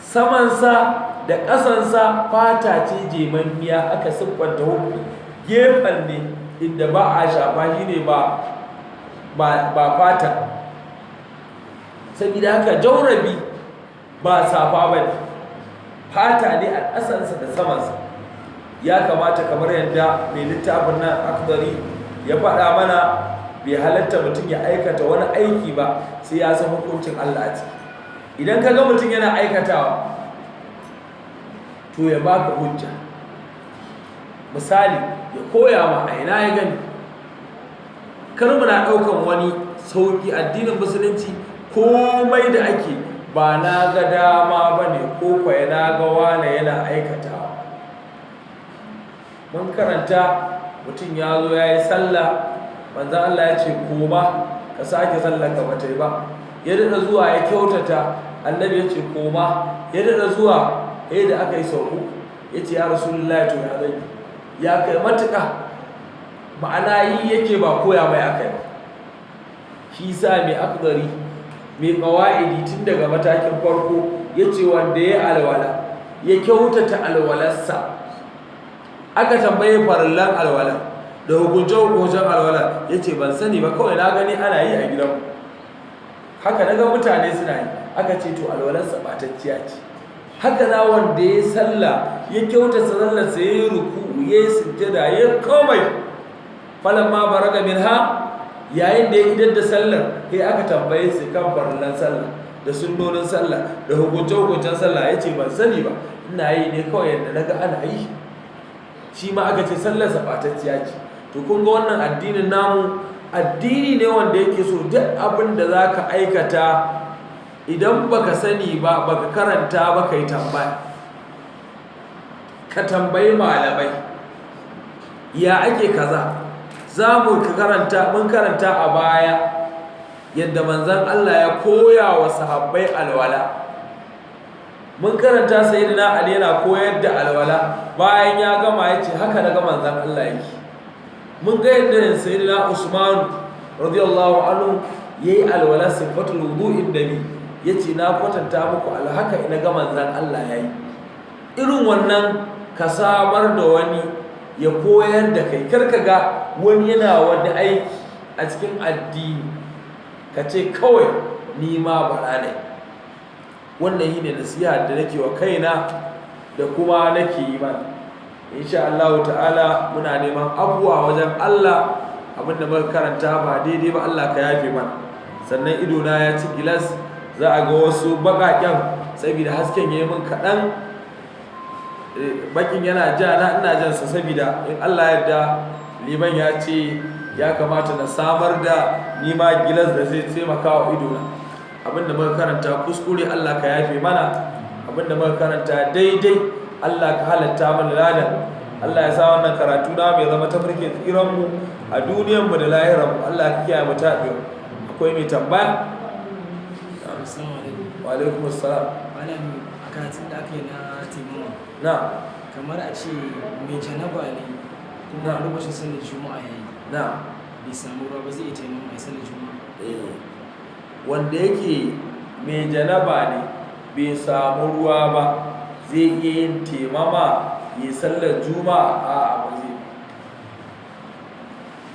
S1: samansa da ƙasansa fata ce jemammiya aka siffanta huffi. Gefen ne inda ba a shafa shi ne ba fata. Saboda haka jaurabi ba safa ba ne, fata ne a ƙasansa da samansa. Ya kamata kamar yadda mai littafin nan Akhdari ya faɗa mana, bai halatta mutum ya aikata wani aiki ba sai ya san hukuncin Allah a ciki. Idan ka ga mutum yana aikatawa, to ya baka hujja. Misali, ya koya ma a ina ya gani. Kar muna ɗaukan wani sauƙi. Addinin musulunci komai da ake ba na ga dama ba ne, ko kwaye na ga wane yana aikatawa. Mun karanta mutum ya zo ya yi sallah, manzan Allah ya ce koma ka sake sallah ka bata yi ba. Ya daɗa zuwa ya kyautata, annabi ya ce koma. Ya daɗa zuwa da aka yi sau uku, ya ce ya Rasulullahi, to ya zai ya kai matuƙa. Ma'ana yi yake ba koya mai aka yi ba. Shi sa mai Akhdari, mai ƙawa'idi, tun daga matakin farko ya ce wanda ya alwala ya kyautata alwalarsa, aka tambaye farallan alwala da hukunce-hukuncen alwala, ya ce ban sani ba, kawai na gani ana yi a gidanmu, haka na ga mutane suna yi. Aka ce to alwalarsa ɓatacciya ce. Haka na wanda ya sallah ya kyautata sallarsa, ya yi ruku'u, ya yi sujjada, ya komai, falamma baraga minha, yayin da ya idar da sallar, sai aka tambaye su kan farallan sallah da sunnonin sallah da hukunce-hukuncen sallah, ya ce ban sani ba, ina yi ne kawai yadda na ga ana yi. Shi ma aka ce sallarsa ɓatacciya ce. To kun ga wannan addinin namu addini ne wanda yake so duk abin da za ka aikata, idan baka sani ba, baka karanta ba, ka yi tambaya, ka tambayi malamai ya ake kaza. Za mu karanta, mun karanta a baya yadda manzon Allah ya koya wa sahabbai alwala. Mun karanta sayyidina Ali yana koyar da alwala, bayan ya gama ya ce haka naga manzon Allah yake. Mun ga yadda sayyidina Usman radiyallahu anhu yayi alwala, sifatul wudu'in nabi, yace na kwatanta muku alhaka ina ga manzon Allah yayi. Irin wannan ka samar da wani ya koyar da kai. Kar ka ga wani yana wani aiki a cikin addini ka ce kawai ni ma bara ne. Wannan shine nasiha da nake wa kaina da kuma nake yi mana. Insha Allah ta'ala muna neman abuwa wajen Allah, abinda muka karanta ba daidai ba Allah ka yafe mana. Sannan ido na ya ci gilas, za a ga wasu baƙaƙen saboda hasken yayi min kaɗan, bakin yana ja na, ina jan sa saboda in Allah yarda liman ya ce ya kamata na samar da nima gilas da zai taimaka wa ido na. Abinda muka karanta kuskure Allah ka yafe mana, abinda muka karanta daidai Allah ka halatta mana ladan. Allah ya sa wannan karatu na mai zama tafarkin tsiran mu a duniyar mu da lahirar mu. Allah ka kiyaye mu tabewa. Akwai mai tambaya?
S2: Assalamu alaikum.
S1: Wa alaikum assalam.
S2: Malam, a karatun da aka yi na taimama,
S1: Na
S2: kamar a ce mai janaba ne kuma a lokacin sallar juma'a yayi,
S1: na
S2: bai samu ruwa ba, zai iya taimama ya sallar juma'a?
S1: Eh, wanda yake mai janaba ne bai samu ruwa ba, zai iya yin taimama ya sallar juma'a? A ba zai.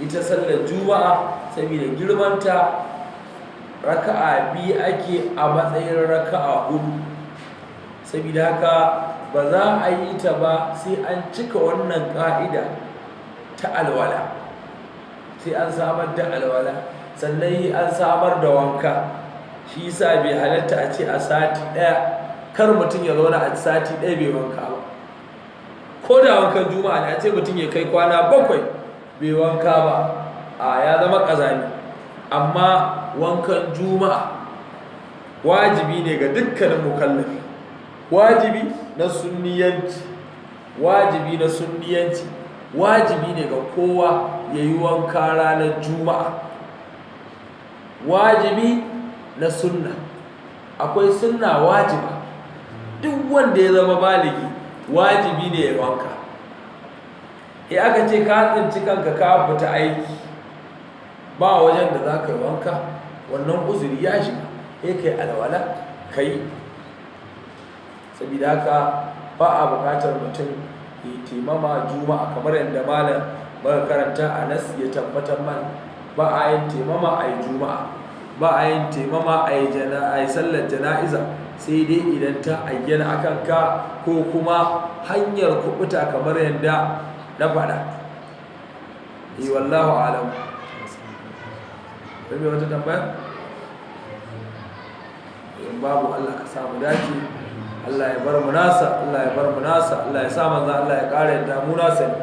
S1: Ita sallar juma'a saboda girmanta raka'a biyu ake a matsayin raka'a hudu, saboda haka ba za a yi ta ba sai an cika wannan ka'ida ta alwala, sai an samar da alwala, sannan an samar da wanka. Shi yasa bai halatta a ce a sati ɗaya, kar mutum ya zauna a sati ɗaya bai wanka ba. Ko da wankan juma'a ne, a ce mutum ya kai kwana 7 bai wanka ba, a ya zama ƙazami. Amma wankan juma'a Wajibi ne ga dukkanin mukallafi, wajibi na sunniyanci, wajibi na sunniyanci, wajibi ne ga kowa ya yi wanka ranar juma'a. Wajibi na sunna, akwai sunna wajiba, duk wanda ya zama baligi wajibi ne ya wanka. E aka ce ka tsinci kanka ka fita aiki ba wajen da za ka yi wanka, wannan uzuri ya shiga, e kai alwala ka yi. Saboda haka ba a buƙatar mutum ya taimama juma'a, kamar yadda malam muka karanta a nas ya tabbatar mana, ba a yin taimama a yi juma'a, ba a yin taimama a yi sallar jana'iza, sai dai idan ta ayyana akan ka ko kuma hanyar kubuta kamar yadda na faɗa. Eh, wallahu alam. Wai wata tambaya? In babu, Allah ka samu dace, Allah ya bar mu nasa, Allah ya bar mu nasa, Allah ya sa manzo Allah ya ƙara yadda mu nasa ne,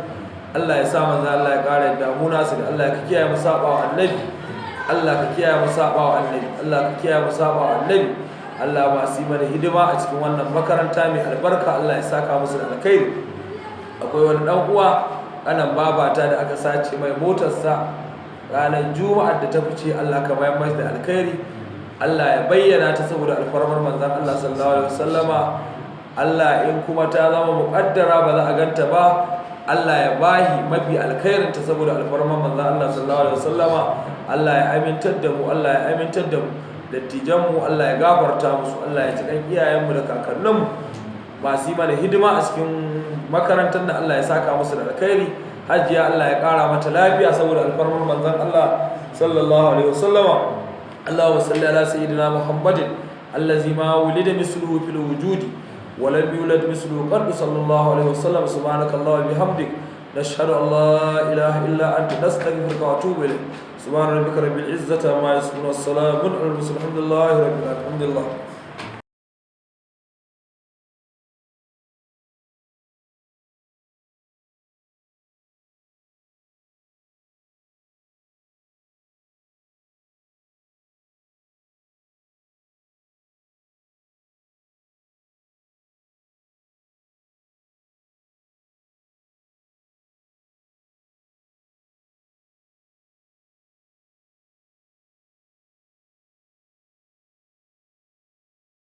S1: Allah ya sa manzo Allah ya ƙara yadda mu nasa ne, Allah ka kiyaye mu saba wa annabi, Allah ka kiyaye mu saba wa annabi, Allah ka kiyaye mu saba wa annabi. Allah masu yi mana hidima a cikin wannan makaranta mai albarka, Allah ya saka musu da alkhairi. Akwai wani dan uwa anan babata da aka sace mai motarsa ranar juma'ar da ta fice, Allah ka bayar masa da alkhairi, Allah ya bayyana ta saboda alfarmar manzon Allah sallallahu alaihi wasallama. Allah in kuma ta zama muƙaddara ba za a ganta ba, Allah ya bahi mafi alkhairin ta saboda alfarmar manzon Allah sallallahu alaihi wasallama. Allah ya amintar da mu, Allah ya amintar da mu, dattijan mu Allah ya gafarta musu, Allah ya ji kan iyayen mu da kakannin mu masu yi mana hidima a cikin makarantar nan, Allah ya saka musu da alkhairi. Hajiya Allah ya kara mata lafiya saboda alfarmar manzon Allah sallallahu alaihi wasallama. Allahumma salli ala sayyidina Muhammadin allazi ma wulida misluhu fil wujudi wa lam yulad misluhu qad sallallahu alaihi wasallam. Subhanaka Allahumma bihamdik, nashhadu an la ilaha illa anta, nastaghfiruka wa atubu ilayk. Subhana rabbika rabbil izzati amma yasifun, wassalamun alal mursalin, alhamdulillahi rabbil alamin. Alhamdulillah.